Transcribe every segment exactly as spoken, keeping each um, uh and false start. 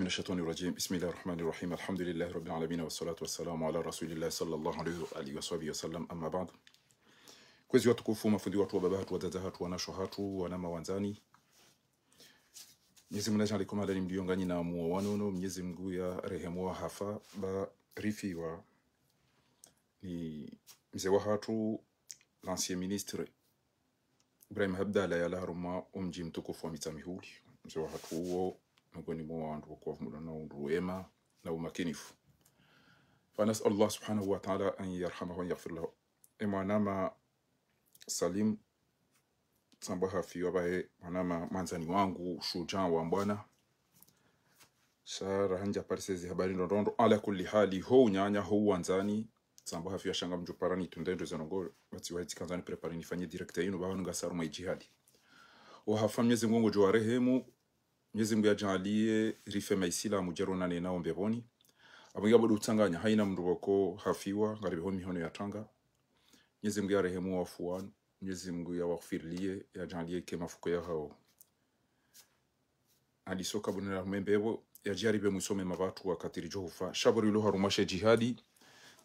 من الشيطان الرجيم. بسم الله الرحمن الرحيم. الحمد لله رب العالمين، والصلاة والسلام على رسول الله صلى الله عليه وآله وصحبه وسلم. أما بعد. Kwezi watukufu, mafundi watru, wababa hatru, wadzadze hatru, wanashe hatru, wananya wandzani. Mnyezi Mungu nadjaanlie koma ndani mlio nganyi na muo wanono, Mnyezi Mungu yarehemu wahafa, ba rifiwa ni mze wahatru, l'ancien ministre Ibrahim Abdallah, yalawa harumwa omdji mtukufu wa Mitsamihuli. Mze wahatru uwo, miongoni mwa wandru wakao wavumilwa na undru wema na umakinifu. فنسأل الله سبحانه وتعالى أن يرحمه وأن يغفر له. E mwananya Salim, tsamba hafiwa bahi, mwananya mwandzani wangu, shujaa wa mbwana. Sha raha ndja parise zi habari ndrondrondro, ala kulli hali, ho unyanya, ho uwandzani, tsamba hafiwa sha ngamdjo para nitunde ndro ze ndrongoo, basi wahi tsikandza ni préparer nifanye direct yinu, ba wanu ngasi harumwa idjihadi. Wahafa Mnyezi Mungu ngudjo warehemu, Mnyezi Mungu yadjaanlie rife maisilamu djeri wonane nao mbepvoni. Apvo ngiya bado utsanganya, haina mndru woko hafiwa, ngaribiho mihono ya tanga. Mnyezi Mungu yarehemu wafu wanu, Mnyezi Mungu yawaghufirilie, yadjaanlie ke mafuko yahao. Hadi soka bunela humembe pvo, yadjaribe mwiso mema pvatru wakati ridjo hufa. Sha pvo rilo harumwa she djihadi,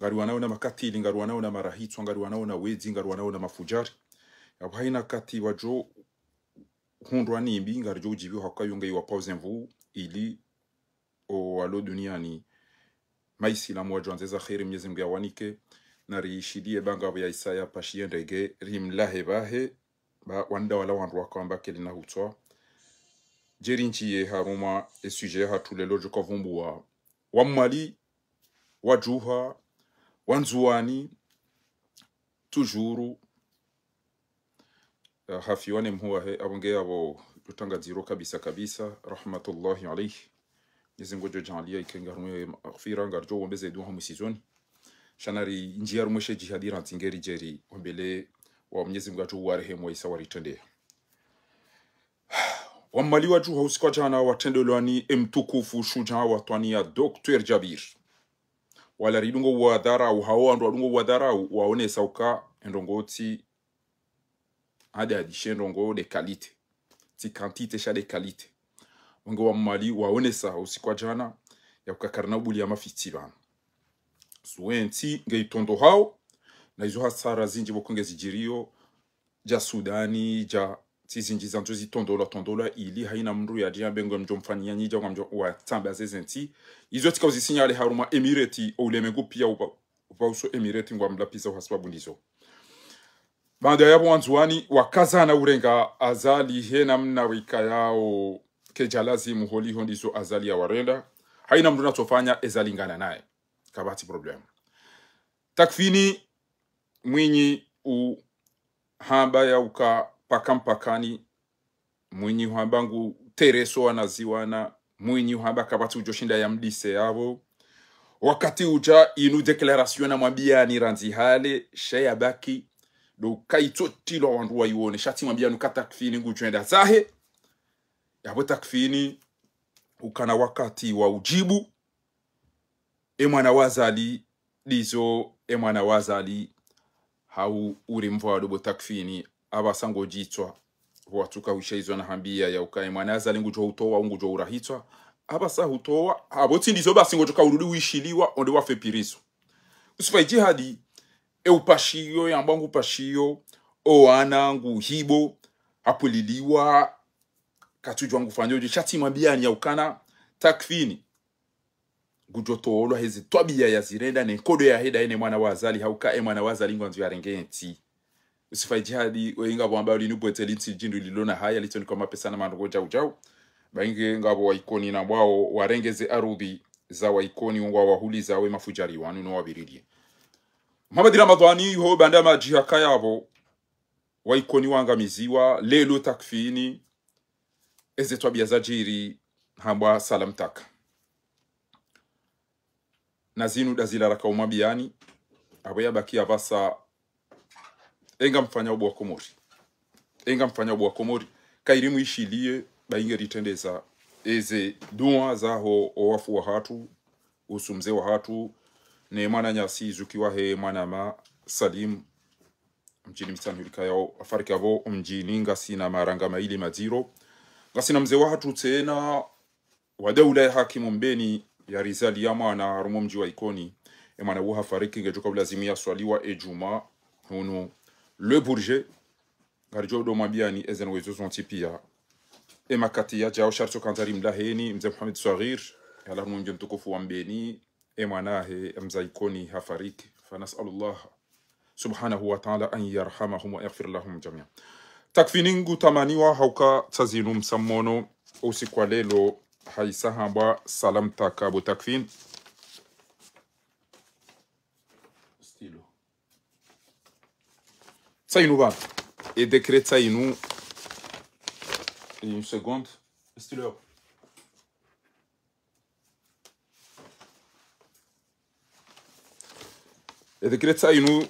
ngariwanao na makatili, ngariwanao na marahitswa, ngariwanao na wedzi, ngariwanao na mafudjari. Yapvo haina kati wadjo hundrwa nimbi, ngaridjo udjibiwa haka yunge iwapvao ze nvuu, ili owalo duniani maisilamu wadjo wandze za kheri, Mnyezi Mungu yawanike, na riishilie ba ngapvo ya isa ya pashiye ndege, rimlahe bahi, ba wandru wala wandru wakao wamba keli na hutswa. Djeri ndjiye harumwa e sujet yahatru leo djo kavumbuwa wa Mwali, wa Djuha, wa Ndzuwani, toujours, eh, hafiwa ne mhuu wahe, apvo nge apvo djo tanga dziro kabisa kabisa, rahmatullahi alayhi. Mnyezi Mungu ngudjo djaanlia ike nge harumwa ye maghfira, ngaridjo wombeze dua hamwe sizoni. Sha nari ndjiye harumwa she djihadi rantsi ngeri djeri, wombele wa Mnyezi Mungu yadjo warehemu wa isa waritrendea. Wa Mwali wa Djuha usiku wa djana watrendelwa ni e mtukufu shujaa wa twani ya Docteur Djabir. Wala ridungo wadharau, hao wandru wadungo wadharau, waonesa uka e ndrongoo tsi adadi, she ndrongoo de qualité. Tsi quantité sha de qualité. Wenge wa Mwali waonesa usiku wa djana, ya uka karina ubuli ya mafitsi pvanu. Suwentsi nge itrondrohao, na izo hasara zindji pvoko nge zidjiriyo, dja Sudani, dja ntsi zindji zandzo zitrondolwa, trondolwa ili haina mndru yadje yambe ngamdjo mfanyia nyi dja ngamdjo watsamba zeze ntsi. Izo tsika uzisinyale harumwa Emirate, o ulemengu pia upa, upa uso Emirate ngwamlapviza uhasababu ndizo. Baanda yapvo Wandzuwani wakazana urenga Azali he namna wikayao kedja lazimu holiho ndizo Azali yawarenda. Haina mndru natsofanya eza lingana naye. Kapvatsi problème. Takfini Mwinyi uhamba ya uka paka mpakani, Mwinyi uhamba ngu tereso wanaziwana, Mwinyi uhamba kapvatsi udjo shinda ya mdise yapvo. Wakati udja inu déclaration namwambiani randzi hale, sha ya baki, ndo kaitsotilwa wandru waiwone, sha tsi mwambiani uka Takfini ngudjo enda zahe. Yapvo Takfini ukana wakati wa udjibu, e mwana wa Azali, ndizo e mwana wa Azali, hau uri mvwa dobo Takfini, apvasa ngodjitswa, pvo watsuka wisha izo nahambia ya uka e mwana Azali ngudjo utowa, ngudjo urahitswa, apvasa hutowa, apvo tsi ndizo basi ngodjo ka urudi wishiliwa, onde wafe piriso. Usifa idjihadi, e upashiyo, yamba ngu upashiyo, o wana ngu hibo, hapvuliliwa, katsudjuwa ngu fanyo dje, sha tsi mwambiani ya ukana, Takfini ngudjo tolwa heze twabiya yazirenda ne nkodo ya heda ene mwana wa Azali, hauka e mwana wa Azali ngwandzo yarenge entsi. Usifa idjihadi, we inga pvwamba ulinu bwete lintsi djindru lilo na haya, litsonikwa mapesa na mandrongoo djau djau. Ba inge ngapvo wa Ikoni na mbwao warenge ze arudhi za wa Ikoni ngwawahuliza we mafudjari wanu no wabirilie. Muhammad Ramadhani ho baanda madji hakaya pvo, wa Ikoni wangamiziwa, lelo Takfini, eze twabiya zadjiri hambwa Salamtaka. Na zinu nda zila raka umwambiani, apvo ya baki apvasa, enga mfanya ubo wa Komori. Enga mfanya ubo wa Komori. Kairi mwishiliye, ba inge ritrendeza eze dua zaho o wafu wahatru, usu mze wahatru, ne mwananyasi zuki wahe mwanama Salim, mdjini Mitsamihuli kayao, afariki apvo mdjini, ngasina maranga maili madziro. Ngasina mze wahatru tsena, wa daula ya hakimu Mbeni, ya rizali ya mwana harumwa mdji wa Ikoni. E mwana uwo hafariki, ngedjo ka ulazimu ya swaliwa e djumwa hunu Le Bourget. Ngaridjo ndo mwambiani eze ndrongoo izo zontsi pia. E makati yadjao sha ritso kandza rimlaheni, mze Mohamed Saghir, yalawa harumwa mdji mtukufu wa Mbeni, e mwana wahe, mze Ikoni hafariki. فنسأل الله سبحانه وتعالى أن يرحمهم ويغفر لهم جميعا. Takfini ngu tamaniwa hauka tsa zinu msammono usiku wa leo haisa hambwa salam taka bo Takfin. Stylo. Tsa inu ba. E décret tsa inu. Une seconde. Stylo. E décret tsa inu,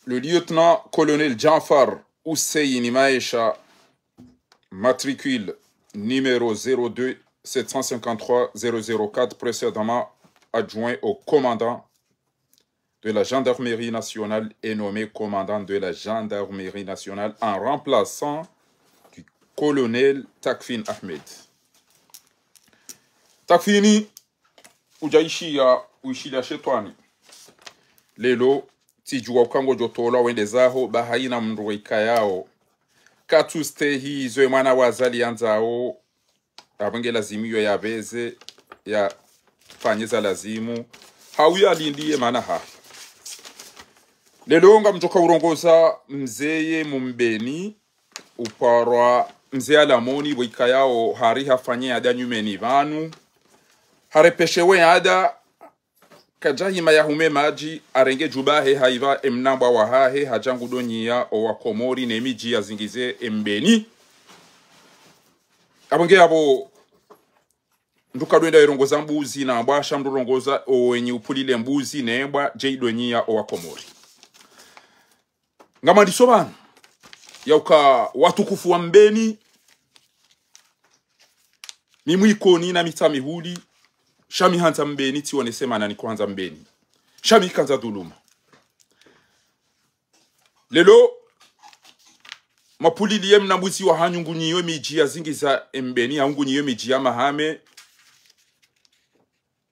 le lieutenant-colonel Djanfar Hussein Maesha, matricule numéro zéro deux sept cent cinquante-trois zéro zéro quatre, précédemment adjoint au commandant de la gendarmerie nationale, est nommé commandant de la gendarmerie nationale en remplaçant du colonel Takfin Ahmed. Takfini, udja ishiya, uishiliya shetwani. Leo, tsidjuwa uka ngodjo tolwa wende zaho, ba haina mndru wa ikayao katsustehi izo e mwana wa Azali yandzao, apvo nge lazimu iyo yapveze, yafanye za lazimu. Hau yalindiye mana ha. Leo ngamdjo ka urongoza mzeye Mumbeni, uparwa mze Alamoni, bo ikayao hari hafanye ada nyumeni pvanu. Harepveshewe ada, kadja hima yahume madji, harenge djuba he haipva e mnambwa wahahe, hadja ngu donyiya owa Komori ne midji yazingize e Mbeni. Apvo nge apvo, mndru kadjo enda erongoza mbuzi na mbwa, sha mndru rongoza owenyi upvulile mbuzi ne mbwa, dje idonyiya owa Komori. Ngamwandiso pvanu, yauka watukufu wa Mbeni, mi mwi Ikoni na mi tsamihuli, sha mi handza Mbeni, tsiwonese mana niko handza Mbeni. Sha mi kandza dhuluma. Leo, mwapvuliliye mna mbuzi wahanyu ngunyiyo midji yazingiza e Mbeni, hau ngunyiyo midji ya Mahame.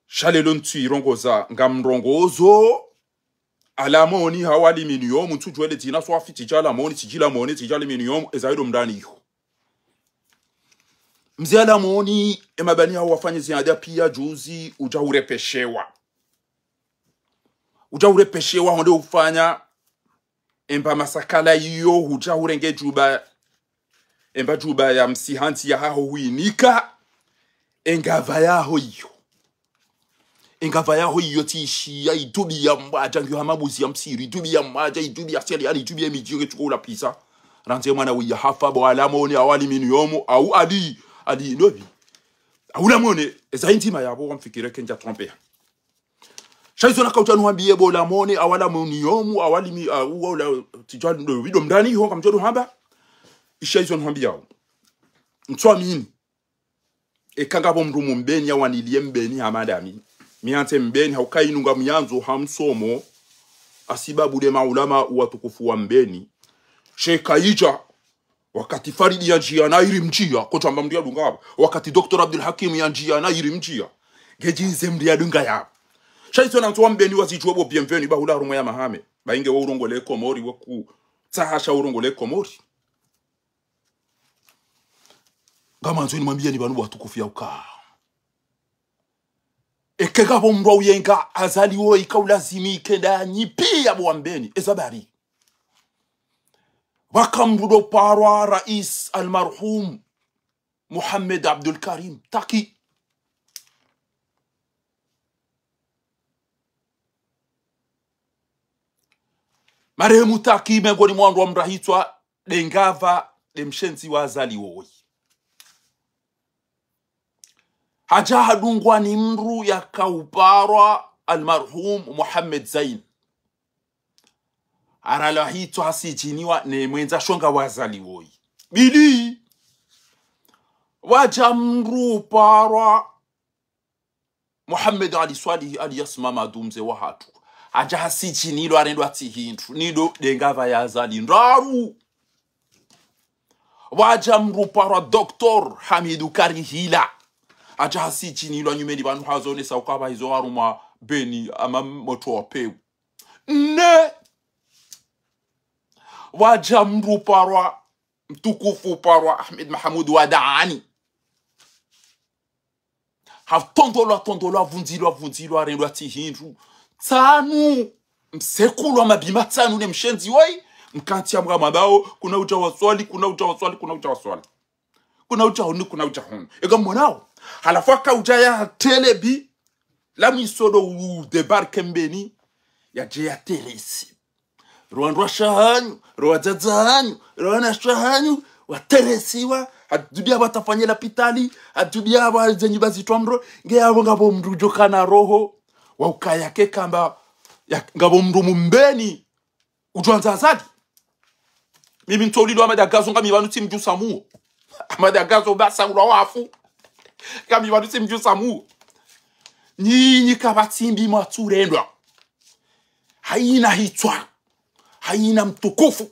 Sha leo ntsu irongoza, ngamrongozo, Alamoni hau Aluminium, ntsudjuwa le dzina swafi, tsidja Alamoni, tsidji Lamoni, tsidja Aluminium, eza ido mndani iho. Mze Alamoni, e mabani hau wafanye ziada pia juzi, udja urepveshewa. Udja urepveshewa honde ufanya, emba masakala iyo, udja urenge djuba, emba djuba ya msihantsi yahaho huinika, engapva yaho iyo. Engapva yaho iyo tsishiya, idjubi ya mbwa, dja ngiyo hama mbuzi ya msiru, idjubi ya mbwa, dja idjubi ya seli, ali idjubi ya midji, nge tsuko ula pisa. Randzi mwana wiya hafa, bo Alamoni, hau Aluminium, hau Ali, Ali, ndopvi. Hau Lamoni, eza indzima yapvo wamfikire kendja tromper. Sha izo nakaudja nuhambiye bo Lamoni, hau Aluminium, hau Alumi-, hau, hau la, tsidjuwa ndo, ido mndani iho ngamdjo nuhamba. Isha izo nuhambiyao. Ntswamini. Eka ngapvo mndru Mumbeni yawaniliye Mbeni hama ndami, mi handze Mbeni hauka inu ngamyandzo ha msomo, hasibabu nde maulama watukufu wa Mbeni. Sheka idja, wakati Faridi yandjiya na iri mdjiya, kotwamba mndru yadunga apvo. Wakati Docteur Abdul Hakim yandjiya na iri mdjiya, ngedjinze mndru yadunga yapvo. Sha izo nandzo wa Mbeni wazidjuwe bo Bienvenu, ba hula harumwa ya Mahame. Ba inge wo urongole Komori, wo kutsaha sha urongole Komori. Ngamwandzo nimwambiyeni pvanu bo watukufu yauka, eka ngapvo mndru uyenga Azali wo ika ulazimi ikenda nyi pia bo wa Mbeni, eza bari. Pvaka mndru ndo parwa Rais Almarhum Mohamed Abdul Karim Taki. Marehemu Taki mengoni mwa wandru wamrahitswa nde ngapva nde mshenzi wa Azali woyi. Hadja hadungwa ni mndru yaka uparwa Almarhum Mohamed Zain. Haralwa hitswa hasijiniwa ne mwendza shonga wa Azali woyi. Pvili, pvwadja mndru uparwa Mohamed Ali Swalihi alias Mamadu, mze wahatru. Hadja hasijinilwa harendwa tsi hindru. Nido nde ngapva ya Azali ndraru. Pvwadja mdru uparwa Docteur Hamidu Karihila. Hadja hasidjinilwa nyumeni pvanu hazonesa ukaya pvahizo harumwa Mbeni ama motro wa pewu. Nne. Pvwadja mdru uparwa, mtukufu uparwa Ahmed Mahamudu Wadaani. Hatondolwa, tondolwa, vundzilwa, vundzilwa, harendwa tsi hindru. Tsanu, msekulwa mabi matsanu ne mshenzi woyi, mkantsi ya mgamabao, kuna udja waswali, kuna udja waswali, kuna udja waswali. Kuna udja hunu, kuna udja hunu. Eka mwonao. Halafu haka udja ya telebi, la mwiso ndo u débarquer Mbeni, yadje ya teresi. Ro wandru washe hanyu, ro wadzadze hanyu, ro wanashe hanyu, wateresiwa, hadjudi apvo watafanya lapitali, hadjudi apvo zenyi bazitwa mdro, nge apvo ngapvo mdru udjo kana roho, wa ukaya ke kamba, ya, ngapvo mdru mu Mbeni, udjo wandza Azali. Mimi ntsoulilwa Ahmada Gazo ngami pvanu tsi mdjusa muo. Ahmada Gazo basa ulwa wafu. Ngami pvanu tsi mdjusa muo. Nyinyi kapvatsi mbi mwatsurendwa. Hayina hitswa. Hayina mtukufu.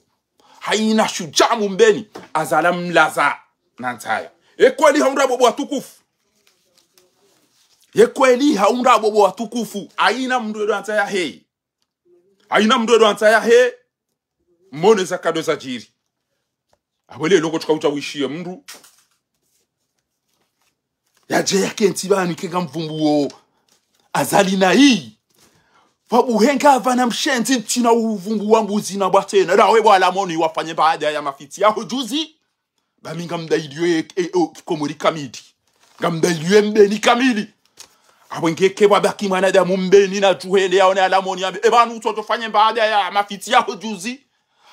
Hayina shudjaa mu Mbeni. Azali amlaza na ndzaya. Ye kweli haundra bobo watukufu. Ye kweli haundra bobo watukufu. Hayina mdru ndo andza yahe. Hayina mdru ndo andza yahe. Mone za kado zadjiri. Apvo leo kotsuka udja wishiye mdru. Yadje yakentsi pvanu ike ngamvumbuo Azali na yi. Pvabuhenga pvana mshenzi tsina uvumbuo mbuzi na bwa tsena. Ndawe bwa Lamoni wafanye baada ya mafitsi ya ho juzi. Ba mi ngamdayiliyo e, e, o, Komori kamili. Ngamdayiliyo e Mbeni kamili. Apvo nge ke pvwabaki mwanadamu Mbeni na djuhele yaone Alamoni yambe, e pvanu utsodjo fanye baada ya mafitsi ya ho juzi.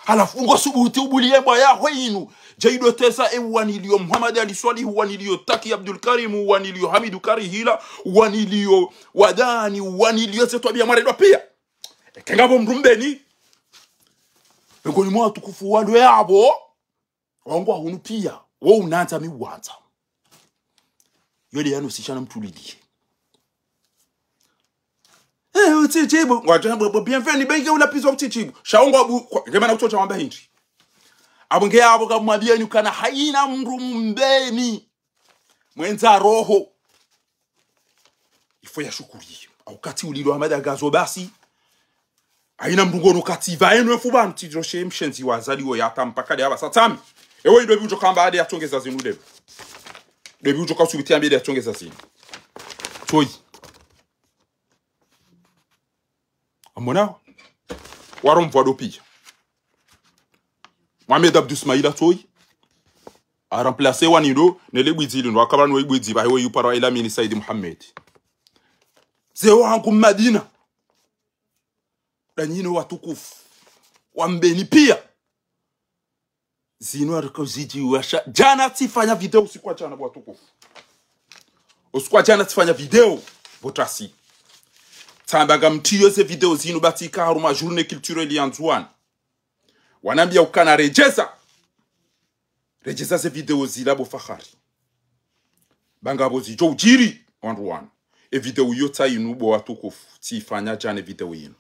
Halafu ngo subuti ubuliye mbwa yaho inu. Djaido teza e uwaniliyo Muhammad Ali Swalihi, uwaniliyo Taki Abdul Karim, uwaniliyo Hamidu Karihila, uwaniliyo Wadani, uwaniliyo ze twabiya mwarendwa piya. Eke ngapvo mdru Mbeni. Engoni mwa watukufu walwe apvo. Wangwa hunu piya, wo unandza mi uwandza. Yo nde yanu sishana mtuliliye. Eh, utsitsibu, ngwadja bo, bo, bienvenue, benge ula pizo utsitsibu. Sha wangwa bu, kwa, nge mana kutsotsa wamba hindri. Apvo nge apvo ngamwambiyeni ukana hayina mdru mu Mbeni. Mwendza roho. Il faut yashukuriye. Au kati ulilwa Ahmada Gazo basi. Hayina mdru ngono kati pva enu efu pvanu tsidjoshe mshenzi wa Azali wo yata mpaka nde apvasa tsami. Ewe ndo pvi udjo kamba ade yatsongeza zinu leo. Ndo pvi udjo ka usubiti yambe ade yatsongeza zinu. Tsoyi. Amona? Waro mvwa ndo piya. Mohamed Abdou Ismaila tsoyi. A remplacer wanido, ne le bwidzi lindo, akabala no ibwidzi, pvahe we uparwa Elamine Said Mohamed. Ze wangu Madina. Ndanyino watukufu. Wa Mbeni piya. Zinu ariko zidji washa. Djana tsifanya video usiku wa djana bo watukufu. Usiku wa djana tsifanya video. Bo tasi. Tsamba ngamtiyo ze video zinu ba tsika harumwa journée culturelle ya Ndzuwani. Wanambiya ukana redjeza. Redjeza ze video zila bo Fakhari. Ba ngapvo zidjo udjiri, wandru wanu. E video iyo tsa inu bo watukufu. Tsifanya djana e video inu.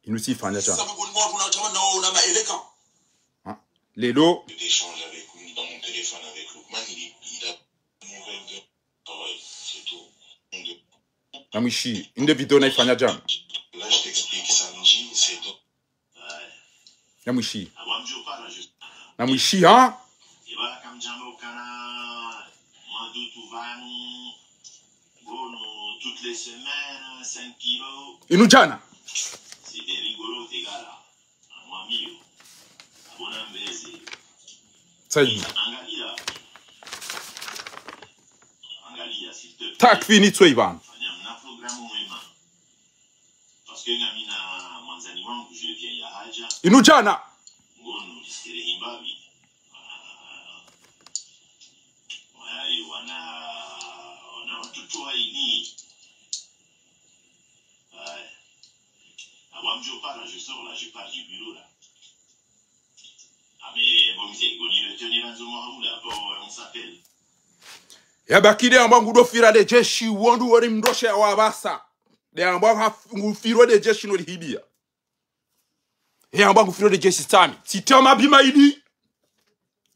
Inu tsifanya djana. Ha? Lelo. D'échange avec lui dans mon téléphone avec Lookman, il, il a une nouvelle de travail, c'est tout. Namwishi, inde video nayifanya djana. Là, je t'explique, samedi, c'est tout. Namwishi. Namwishi, ha? Inu djana. Tsayi. Takfini tsoyi pvanu. Parce que ngamina mwandzani wangu, je viens ya hadja. Inu djana. Ngono, listerehi mbapvi. Ah, ouais, wana, wana watoto wa ini. Ouais. Ah, moi, je pars, là, je sors, là, je pars du bureau, là. Ah, mais bon, c'est, on y retourne, là, nous, là, bon, on s'appelle. Yabaki nde yambwa ngudo fira le jeshi, wondru wori mndroshe ya wapvasa. Nde yambwa ha-, ngufirwa nde jeshi no lihibiya. He yambwa ngufirwa nde jeshi tsami. Tsitama bima ili.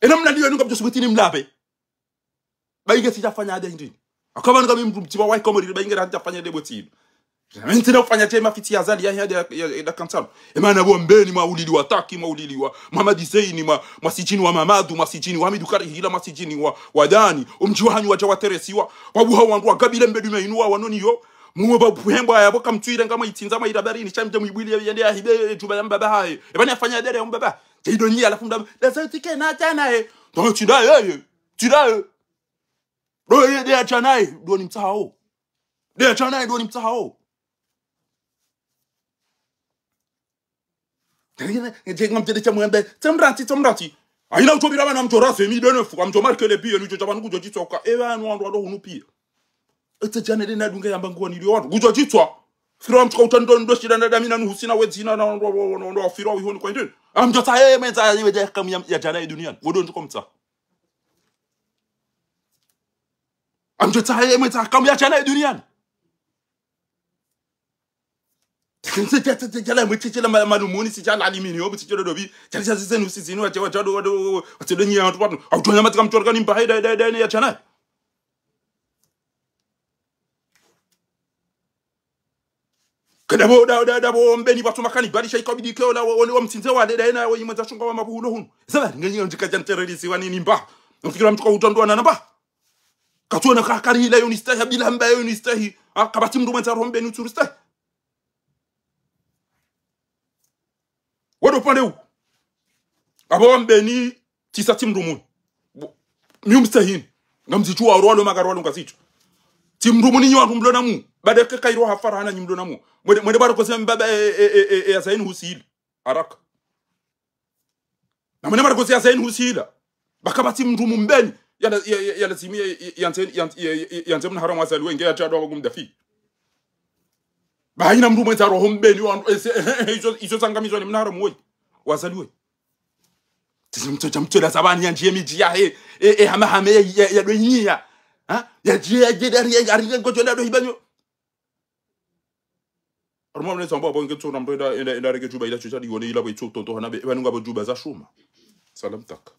Ena mna liyo nunga mdjo subuti ni mlabe. Bainge tsidjafanya ade ndini. Akaba nunga mi mdru mtsiba wa Komori, bainge ra tsidjafanya ade bwe tsi. Mimi ntsina ufanya tse mafitsi ya Azali ya, ya, ya, ya, ya kansalo. Emana bo Mbeni mwaulili wa Taki, mwaulili wa Mamadi Zeini, mwa, mwa sidjini wa Mamadu, mwa sidjini wa Hamidu Karihila, mwa sidjini wa, wa Dani. Omdji wahanyu wadja wateresiwa. Wabuha wandru wa gabile mbedu mainu wa wanoni yo. Mwe ba buhembwa ya boka mtswire nga mwaitsindza mwaira barini, sha mdje mwibwili ya, ya, ya hibe, djuba ya mbaba hahe. Eba ni afanya ade ya mbaba. Tse ido nyi alafu mdaba. Dasa tike na djana he. Ndo tsinda ye, ye. Tsinda ye. Ndo ye, de ya djana he. Ndo ni mtsahao. De ya djana he, ndo ni mtsahao. Nje ngamtele cha mwembe, tsemrati, tsemrati. Aina utobira bana mdjo rase, mi dene fu, mdjo marquer le but, nudjo tsa pvanu kudjo tsi tsoka. Eba anu wandru walo hunu piya. Etse djana dena dunge yamba nguwa nilio wandru. Kudjo tsi tsoka. Firo mtsuka utando ndo shida na damina nuhusina wedzina na wandru wa, wa, wa, wa, firo wihoni kwa indeni. Amdjo tsa, eh, mwenza, eh, mwenza kamu ya, ya djana ye duniani. Wodo ndjuko mtsa. Amdjo tsa, eh, mwenza kamu ya djana ye duniani. Tse, tse, tse, tse, tse, la, mwe, tse, tse, la, ma-, malumuni, tse, tse, la, aluminium, tse, tse, la, dobi, tse, tse, tse, tse, nu, tse, tse, nu, wa, wa, wa, wa, tse, de, nyi, wandru, wandru, au, tona, mati, kamtsoka, ni mbaha, da, da, da, ne, ya, djana. Kada bo, da, da, da, bo, Mbeni, ba, tuma, kani, bali, sha, ikabidi, ke, ola, wa, wa, wa, mtsindze, wa, de, da, na, wa, imwe, za, shunga, wa, mabuhu, lo, hunu. Zaba, nge, nge, ndjika, djana, terroriste, wa, ni, ni mbaha. Mfikira mtsuka utando, wa, na, na, mbaha. Katsona ka kari hila yo nistahi, bila mba yo nistahi. Ah, kapvatsi mndru mwendza roho Mbeni utsu ristahi. Wado upande u. Aba wa Mbeni, tsisa tsi mndru mwe. Bo, mi umstahini. Ngamzitsuwa rwalo maga rwalo ngazitsu. Tsi mndru muni nyi wandru mlo namu. Bade ke kairo hafara hana nyi mlo namu. Mwende, mwende baro kose mbaba e, e, e, e, e, ya Zaini Husila. Haraka. Na mwende baro kose ya Zaini Husila. Baka ba tsi mndru mumbeni. Yala, ya, ya, yala tsi mi, ya, ya, yandze, ya, ya, ya, yandze mna haramu wazaliwe nge ya tadwa wa gumdafi. Ba hayina mndru mwendza roho mbeni wa, e, se, e, e, izo, izo zangamizwa ni mna haramu woyi. Wazaliwe. Tsi mtso, tsi mtso la sabani yandjiye midji yahe, e, e, hama hame ya, ya, ya do inyiya. Ha? Yandjiye, yandjiye, yari, yari, yari, ngodjo la do hibanyo. Aruma mne samba, bon, ngetso na mndru enda, enda, enda reke djuba ila tsotsa diwone ila bwe tso tonto hana be, eba nunga bo djuba za shuma. Salam taka.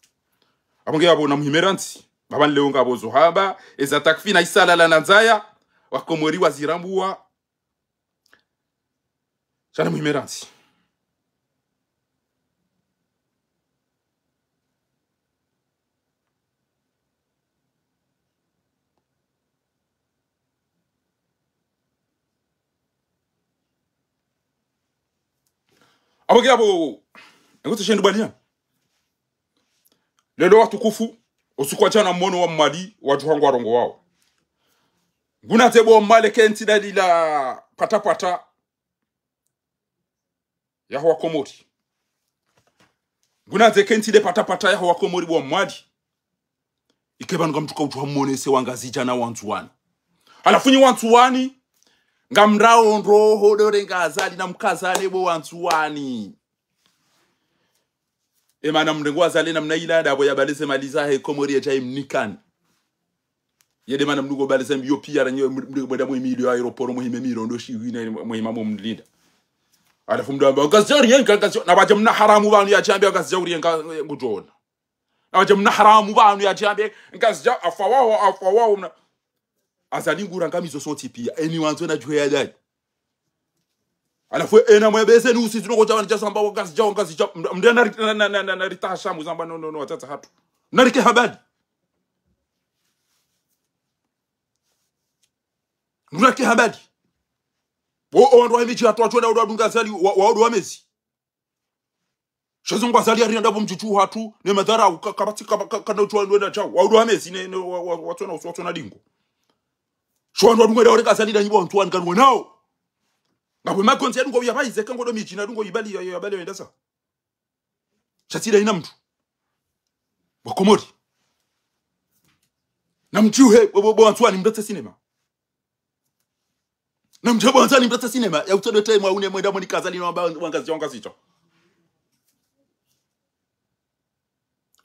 Abo nge abo na muhimeranti. Baba leo ngabo zo haba, eza takfina isala la nandzaya, wakomori wazirambuwa. Shana muhimeranti. Abo ke abo, engo tse shendu baliya. Leo watukufu, usiku wa djana mwono wa Mwali, wadjuha ngwarongowawo. Nguna tebo Mwali kentsi dalila patapata yaho wakomori. Nguna ze kentsi de patapata yaho wakomori bo Mwali. Ike pvanu ngamtsuka udjuha monese wangazidja na wandzuwani. Halafu nyi wandzuwani, ngamrao ndroho dore ngazali na mkazane bo wandzuwani. Emana mrengo wazale namna ila dabo ya baleze mali zahe Komori ya djayi mnikani. Yede mana mnuko baleze mbi yo piya ranyo mrengo mwenda mwe miliyo aéroport muhime miliyo ndo shiwina muhima mo mlinda. Halafu mdo amba, ngazidja uriyenga, ngazidja, na wadja mna haramu pvanu ya djambe, ngazidja uriyenga, ngudjona. Na wadja mna haramu pvanu ya djambe, ngazidja, afa wawo, afa wawo, mna. Azali ngurangamizo sotsi piya, eni wandzo na djuhe ya dayi. Halafu ena mwebeze ni usizi noko djawa ni djasamba wangazidja, wangazidja. Mndru na, na, na, na, na ritaha shamu zamba no, no, no, watsatsa hatru. Narike habari. Narike habari. Wo, wo wandru wa himidji hatru watsuwenda wandru wadunga Azali, wa, wa wandru wa mezi. Shezo ngwazali ya rianda bo mdjudju hatru, ne madhara, ka, kapvatsi, ka, ka, kana utsuwa ndwenda djau. Wa wandru wa mezi, ne, ne, wa, wa, watsona, watsona dingo. Sho wandru wadunga dawo reka Azali da nyibo wandru wani kanu wenao. Ngapvo makonzi ya dungo ya pvayize, kango do midji na dungo yibali, ya, ya bali ya wendasa. Shatsi da ina mndru. Wakomori. Na mdjuhe, bo, bo, bo wandru wani mdotse sinema. Na mdjuhe bo wandru wani mdotse sinema. Ya utsodo te mwa une mwenda moni Azali na wamba wangazidja, wangazidja.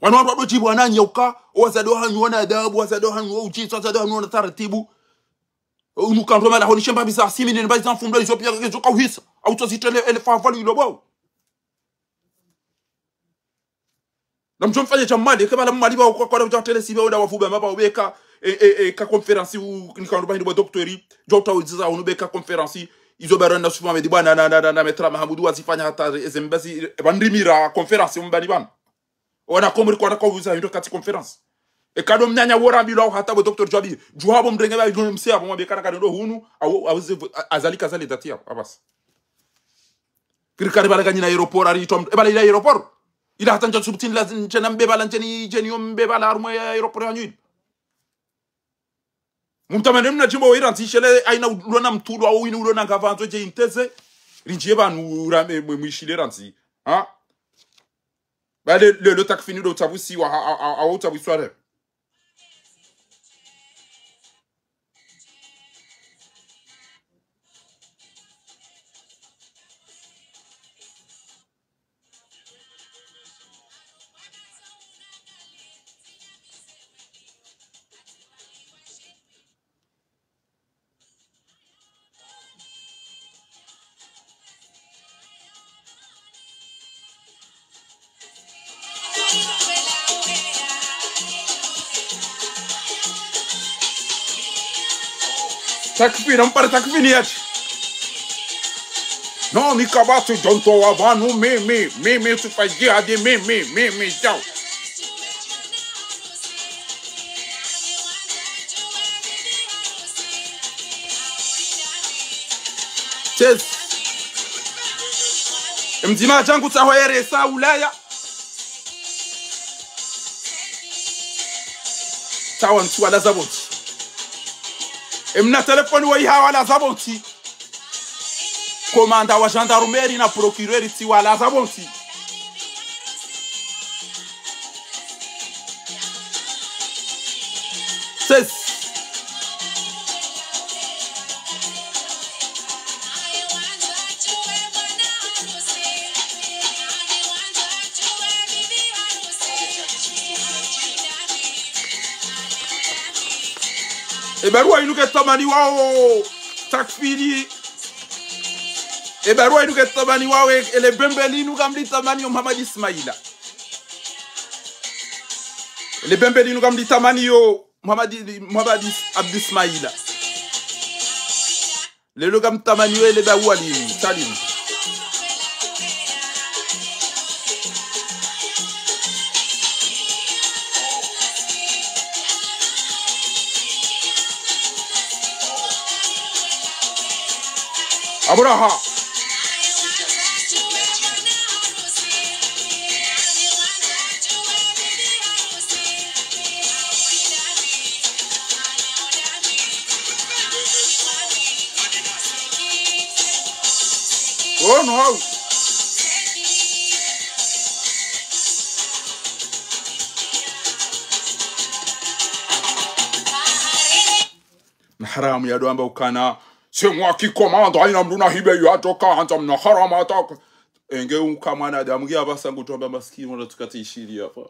Wanu wandru wado djibu wananyi ya uka, wazade wahanyu wana adabu, wazade wahanyu wa udjitsi, wazade wahanyu wana taratibu. Unu kandro mala honi shemba biza simi ne mbayi za mfumdo izo piya kezo kauhisa. Au tso zitele ele favalu ilo bwau. Na mdjo mfanye dja Mwali, ke bala Mwali ba kwa kwa dja tele sibe oda wafuba maba ubeka, e, e, e, ka conférence u, ni kandro ba hindru ba docteur, djo uta uziza unu beka conférence, izo baro na Sufu Mohamed bwana na, na, na, na Maître Mahamudu wazifanya hata, eze mbazi, e, bandrimira conférence mbani bana. Wana Komori kwa nako uza hindru kati conférence. E kado mnyanya wora mbilwa hata bo docteur Djwabi, djuhabo mrenge ba idjo mse abo mwabeka na kado hunu, au, au ze, a, Azali ka Azali dati ya, abas. Kiri kari bala kanyina aéroport, ari itom, e bala ila aéroport. Ila hata ndja subutini la, ndjena mbe bala, ndjeni, ndjeni yo mbe bala, harumwa aéroport ya nyuili. Mumtamane mna djimbo wa irantsi shele, ayina ulona mtulu, au inu ulona ngavandzo dje inteze, rindjiye pvanu ura, mwe, mwe, mwishile rantsi. Ha? Bale, le, le takfini do utabusi wa, a, a, a, a, utabusi wa re. Takfini, mpare takfini yati. No, mi kabatu jonto wa pvanu, mi, mi, mi, mi, tufa jihadi, mi, mi, mi, mi, jao. Yes. Mdzima djangu tsaho eresa Ulaya. Sawa, tsiwalaza pvontsi. Emna telefoni wo iha walaza pvontsi. Komanda wa gendarmerie na procureur tsiwalaza pvontsi. Sesi. Ebarua inu ketsamani wao Takfini. Ebarua inu ketsamani wao, e, ele bembe linu kamlitsamani yo Muhammad Ismaila. Ele bembe linu kamlitsamani yo Muhammad, Muhammad Abd Ismaila. Lelo kamtsamani wele ba wali Salim. Abraha. Oh, no. Na haramu ya doamba ukana, c'est moi qui commande, haina mndru na hibe yu atoka, hantsa mna haramu atoka. Enge uka mwanadamu, nge apvasa ngutsuamba maskini, wala tukati ishili ya fa.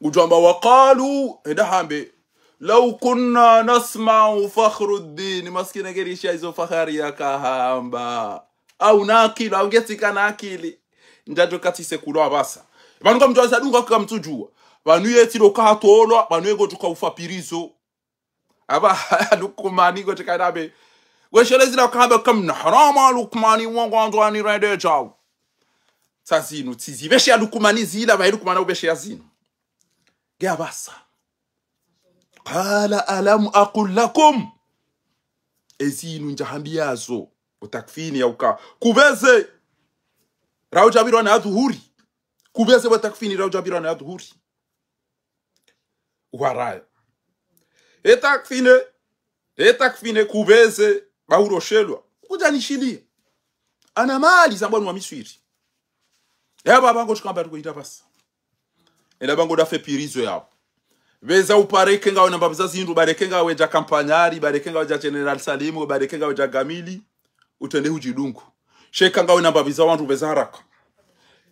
Ngutsuamba wakalu, enda hambe, لو كنا نسمع فخر الدين. Maskini ngerishiya izo Fakhari yakahamba. Au na akili, au ngetsika na akili. Ndjadjo katsi se kulo apvasa. Pvanu kamdjuwa zadunga kamtsudjuwa. Pvanu yetsi lo kahatolwa, pvanu yengo tuka ufa prison. Aba Lukmani ko tsikanabe. Weshele zila kahamba kamna harama Lukmani wangu anzo ani rende djau. Sa zinu, tsi zibeshe ya Lukmani zila, ba Lukmani ubeshe ya zinu. Nge apvasa. قال ألم أقل لكم. Ezinu ndjahambiyazo. Bo Takfini ya uka. Kubeze. Rau djapvirwa na adhuhuri. Kubeze bo Takfini rau djapvirwa na adhuhuri. Waraya. E Takfine, e Takfine kubeze, ba uroshelwa. Kudjanishiliya. Ana mali za bwanu wa Miswiri. E baba ngo tsikamba tuko ita pvasa. Ela bango dafe prison yao. Beza upareke ngawe na mbapvi za zindru, bareke ngawe dja Kampanyari, bareke ngawe dja General Salimu, bareke ngawe dja Gamili, utrende hudjidungu. Sheka ngawe na mbapvi za wandru beza haraka.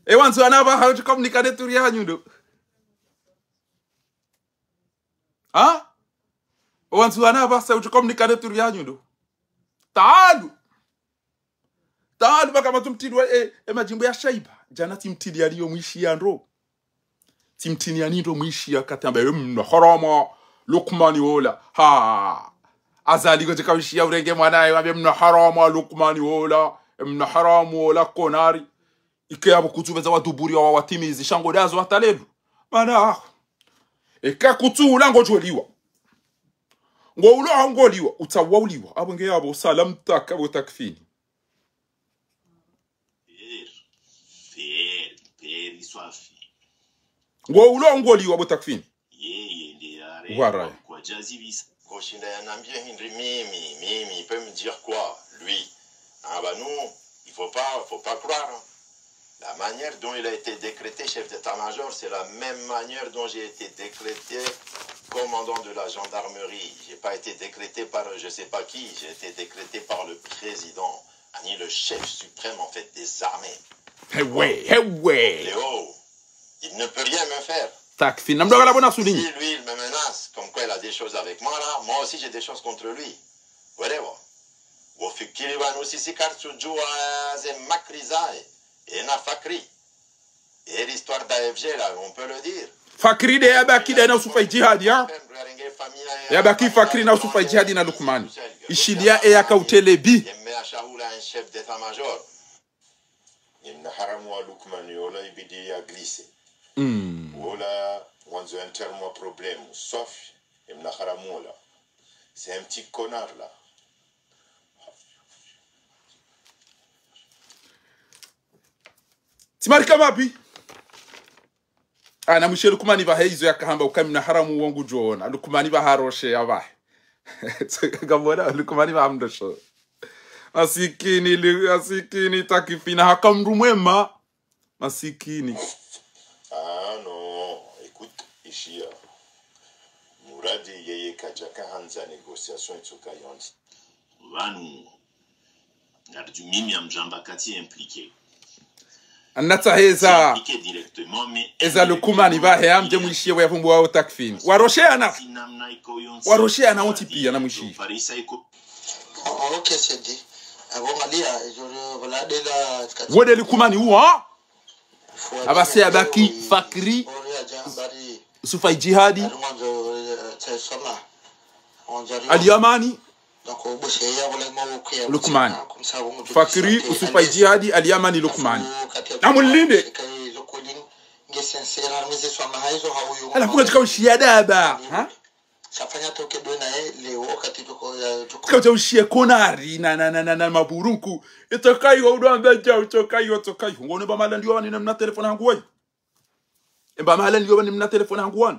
E wandzi wana apvaha utsi communiquer ne turi ya nyundo. Ha? O wandzi wana apvasa utsi communiquer ne turi ya nyundo. Taalu. Taalu baka matsumtiliwa e, e madjimbo ya Shaiba. Djana tsimtiliya liyo mwishiya ndro. Tsimtiliya ni ndro mwishiya katamba ye mna harama Lukmani wola. Ha. Azali ko tsika mwishiya urenge mwana ye wambe mna harama Lukmani wola. Mna haramu wola konari. Ike yapvo kutsubeza waduburi wa watimizi sha ngo dazo hata lelo. Mana aho. Eka kutsuula ngodjoliwa. Ngo ulo aho ngoliwa, utsawa uliwa. Apvo nge yapvo salam taka bo Takfini. Fer, fer, fer, iswafi. Ngo ulo ngoliwa bo Takfini. Yeye ndiye are Waraya. Kwa djazivisa. Ngoshinda yanambie hindri mimi, mimi, il peut me dire quoi, lui? Ah bah nous, il faut pas, faut pas croire, hein. La manière dont il a été décrété chef d'état-major, c'est la même manière dont j'ai été décrété commandant de la gendarmerie. J'ai pas été décrété par je sais pas qui, j'ai été décrété par le président, ani le chef suprême en fait des armées. Ewe, ewe. Léo, il ne peut rien me faire. Takfini. Namdokala bona sulini. Si lui, il me menace, comme quoi il a des choses avec moi, là, moi aussi, j'ai des choses contre lui. Welewa. Wofikiri pvanu sisi karitsudjuwa ze makri zahe. Ena Fakri. Et l'histoire d'A F G, là, on peut le dire. Fakri nde yabaki nde na Usufa Idjihadi, ha? Yabaki Fakri na Usufa Idjihadi na Lukmani. Ishiliya e yaka utelebi. Yemme ashahula un chef d'état-major. Ye mna haramu wa Lukmani, wola ibidi ya glisse. Mm. Wola, wandzo enterre moi problème. Sauf, ye mna haramu wola. C'est un petit connard, là. Tsi marika mabi. Ah, na mwishe Lukumani pvahe izo yakahamba uka mi mna haramu wo ngudjona. Lukumani pvaharoshe ya pvahe. Ngamwona Lukumani pvahamdosho. Masikini, Lu- masikini Takfini haka mdru mwema. Masikini. Ah, non, écoute, ishiya. Muradi yeye kadjaka handza négociation itsoka yontsi. Pvanu, naridu mimi amdjamba kati impliqué. Anatsa heza. Impliqué directement, mais eza Lukumani pvahe amdje mwishiye wa yapvumbu wa Takfini. Warosheana. Sinamna iko yontsi. Warosheana wontsi piya na mwishiye. Parisa iko. Oh, ok, c'est dit. Ah bon, Malia, je le- voilà, de la Wode Lukumani uwa. Abase abaki Fakri. Sufa Djihadi. Al Yamani. Lukumani. Fakri, Usufa Djihadi, Al Yamani, Lukumani. Namulinde. Alafu katika ushiya daba, ha? Tsika udja ushiye konari na, na, na, na, na maburunku. Itsoka iho, udo amba dja, itsoka iho, itsoka iho. Ngone ba mahala ndiyo wani na mna telefoni hangu wayi. Emba mahala ndiyo wani mna telefoni hangu wani.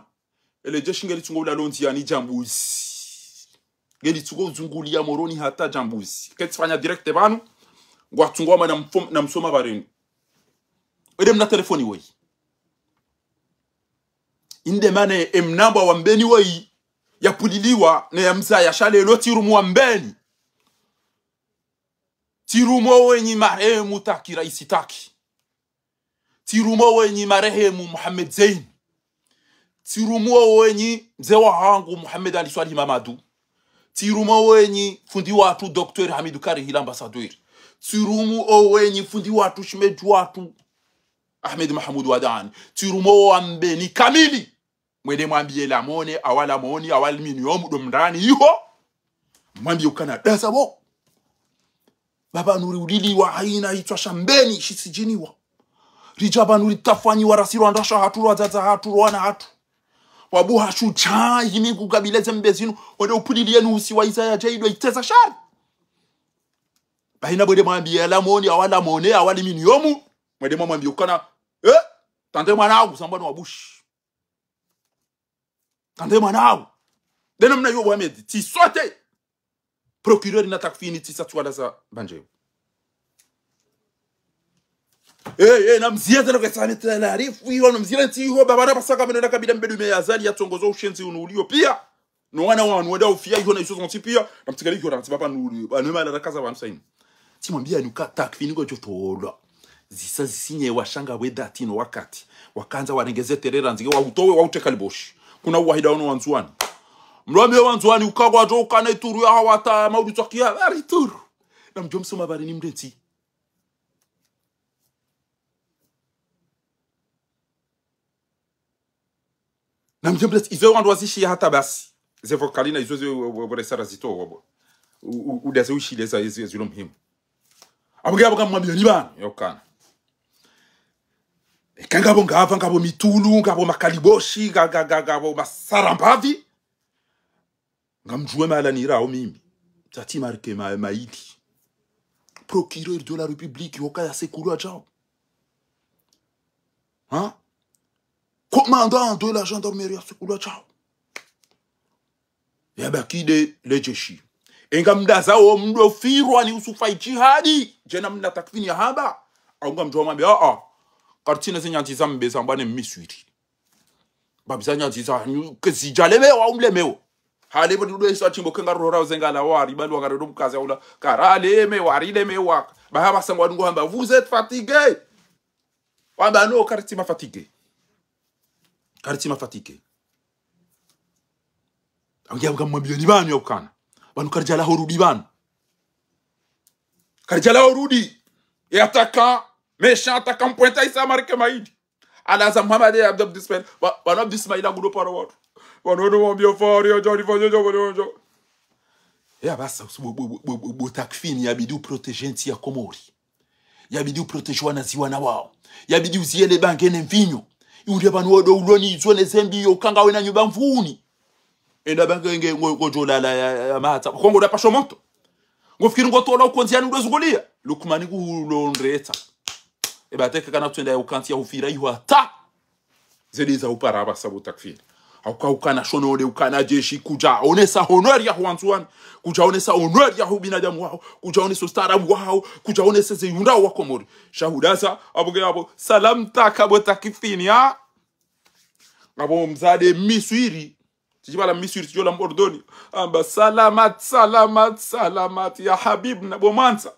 Ele jeshi ngelitsungo ulalo ndziyani djambuzi. Ngelitsungo uzunguliya Moroni hata djambuzi. Ketsifanya direct pvanu. Ngwatsungo wama na mfom- na msoma pvarenu. Ele mna telefoni wayi. Inde mana emnambwa wa Mbeni wayi yapvuliliwa ne ya mzaya sha lelo tsirumu wa Mbeni. Tsirumu owenyi marehemu Taki, raisi Taki. Tsirumu owenyi marehemu Mohamed Zein. Tsirumu owenyi mze wahangu Mohamed Ali Swalihi Mamadu. Tsirumu owenyi fundi watru Docteur Hamidu Karihi, l'ambassadeur. Tsirumu owenyi fundi watru shemedji watru Ahmed Mahamudu Wadani. Tsirumu owa Mbeni kamili. Mwende mwambiye Lamone, awa Lamoni, awa aluminium, do mndani iho. Mwambiye ukana dasa bo. Baba Nuri uliliwa haina itswa sha Mbeni, shisidjiniwa. Ridja pvanu ritafanyiwa rasirwa ndrasha hatru, rwadzadza hatru, rwana hatru. Wabuha shudja, himi kukabileze mbe zinu, wende upvuliliye nu usiwa iza ya djaido iteza shari. Bahina mwende mwambiye Lamoni, awa Lamone, awa aluminium. Mwende mwambiye ukana, eh, tande mwana wangu, sambwa ni wabushi. Tande mwana wangu. Deno mna yo Mohamed, tsi sote. Procureur na Takfini tsisa tswala za bandjeo. Eh, eh, na mziya zalo kesa mita larifu, iho na mziya ntsi iho, baba na basaka meno na kabila mbedu me Azali yatsongozo ushenzi unu uliyo piya. No wana wanu wenda ufiya iho na izo zontsi piya, na mtsikali iho na mtsi baba nuri, anu mala rakaza wanu saini. Tsimwambiya nuka Takfini ngodjo tolwa. Zisa zisinye washanga weda tino wakati. Wakandza warengeze terera ndzike wa utowe wa uteka liboshi. Kuna uwahida ono Wandzuwani. Mlwambiye Wandzuwani uka ngwadjo ukana ituru ya hawata maudu twakiya, ari turu. Na mdjo msoma pvale ni mdetsi. Na mdjo mdetsi, izo wandru wazishiya hata basi. Ze vocal na izo ze we- we- we- resara zito wabo. U- u- udaze ushile za izo zilo muhimu. Abuge abuga mwambiyo ni bani, yokana. Eka ngapvo ngapva, ngapvo mitulu, ngapvo makaliboshi, nga- nga- nga- ngapvo masarambapvi. Ngamdjuwe mahala nirao mimi. Tsatsi marqué ma- maili. Procureur de la République, hoka ya sekulu adjao. Hein? Commandant de la gendarmerie ya sekulu adjao. Yabaki de le jeshi. Enga mdaza wo mdo firwa ni Usufa Idjihadi. Djena mna Takfini ya hamba. Au ngamdjuwa mwambe, ah, ah. Karitsina ze nyanzi za mbe za mbwane mmiswiri. Babi za nyanzi za nyu- ke zidjalemewa, umlemewa. Hale bo dudu esa tsimbo kenga rora uzenga la wari, balu wakare do mkazi aula. Karalemewa, rilemewa. Baha basangwa dungo hamba, vous êtes fatigués. Wamba no, karitsi ma fatigués. Karitsi ma fatigués. Angia buka mwambiyo ni bani yokana. Banu karidjala horudi banu. Karidjala horudi. E attaquant, méchant attaquant, mpwenta isa marqué maili. Alaza Muhammad Abdou Abdou Ismail. Ba- banu Abdou Ismail agudo paro watu. Banu wano mwambiyo fari ya djari fanya djari fanya. Ya basa, usu- bo- bo- bo- bo- bo Takfini yabidi uprotéger ntsi ya Komori. Yabidi uprotéger wanazi wana wao. Yabidi uziyele bange ne mvinyo. Iwulia banu wodo uloni izo ne zembi yo kanga wena nyumba mvuni. Enda bange nge ngo- ngodjo lala ya, ya, ya mahatsa. Kongo da pasho monto. Ngofikiri ngotola ukonzi yani udo zugulia. Lukumani kulo ndreta. Eba teke kana kutsenda ya ukantsi ya ufira iho hata. Zende za upara apvasa bo Takfini. Hauka ukana shonode, ukana jeshi, kudja onesa honneur yaho wandzuwani, kudja onesa honneur yaho binadamu waho, kudja onesa ustaarabu waho, kudja onesa ze yihundrao wa Komori. Sha hudaza, apvo nge apvo, salam taka bo Takfini, ha? Apvo mdzadze Miswiri, tsidjipvala Miswiri, tsidjola Mordoni. Amba salamat, salamat, salamat, ya habib na bo Mwandza.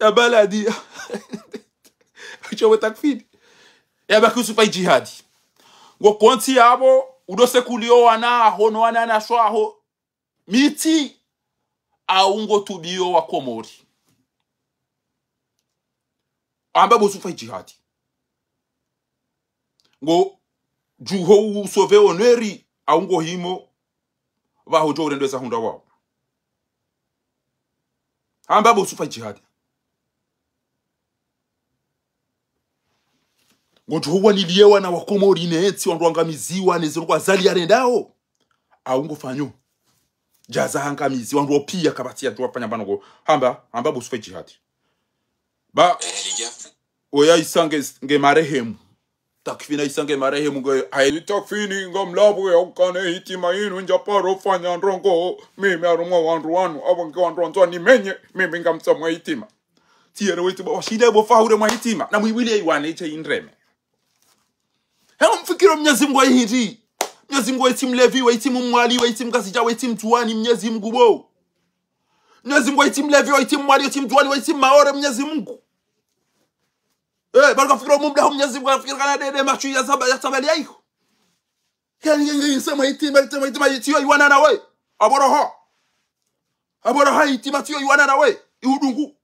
Ya baladi. Utsho bo Takfini. Ya baki usufa idjihadi. Ngo kontsi yapvo, udo sekuliyo wana aho no wananyashe waho. Miti, au ngo tubiyo wa Komori. Amba bo usufa idjihadi. Ngo djuho usauver honneur, au ngo himo, pvaho djo urendeza hundra wao. Amba bo usufa idjihadi. Ngo djuho waniliye wana wa Komori ne ntsi wandru wangamiziwa ne zindru kwa zali yarendao. Au ngo fanyo. Djaza hangamizi, wandru wao piya kapvatsi ya djuwa fanya mbano ngo. Amba, amba bo usufa idjihadi. Ba, oya isa nge, nge marehemu. Takfini isa nge marehemu nge, ayi Takfini ngamlapvo ya ukane hitima yinu ndjaparo fanya ndrongo. Mimi harumwa wandru wanu, apvo nge wandru wandzwa nimenye, mimi ngamtsamwa hitima. Tiyere weti ba, washile bo fahure mwa hitima. Na mwiwile iwane ishe indreme. He mfikiro Mnyezi Mungu wa hindri. Mnyezi Mungu waitsi mlevi, waitsi mmwali, waitsi mngazidja, waitsi mndzuwani, Mnyezi Mungu bo. Mnyezi Mungu waitsi mlevi, waitsi mmwali, waitsi mndzuwani, waitsi mmaore, Mnyezi Mungu. Eh, bali kafikira mumda hu Mnyezi Mungu, kafikira kana dede mashu ya zaba, ya tabali ya iho. Kani nge, nge, nge, sema hitima, hitima, hitima, tsiyo iwana nawe. Apvo roho. Apvo roho hitima tsiyo iwana nawe. Ihudungu.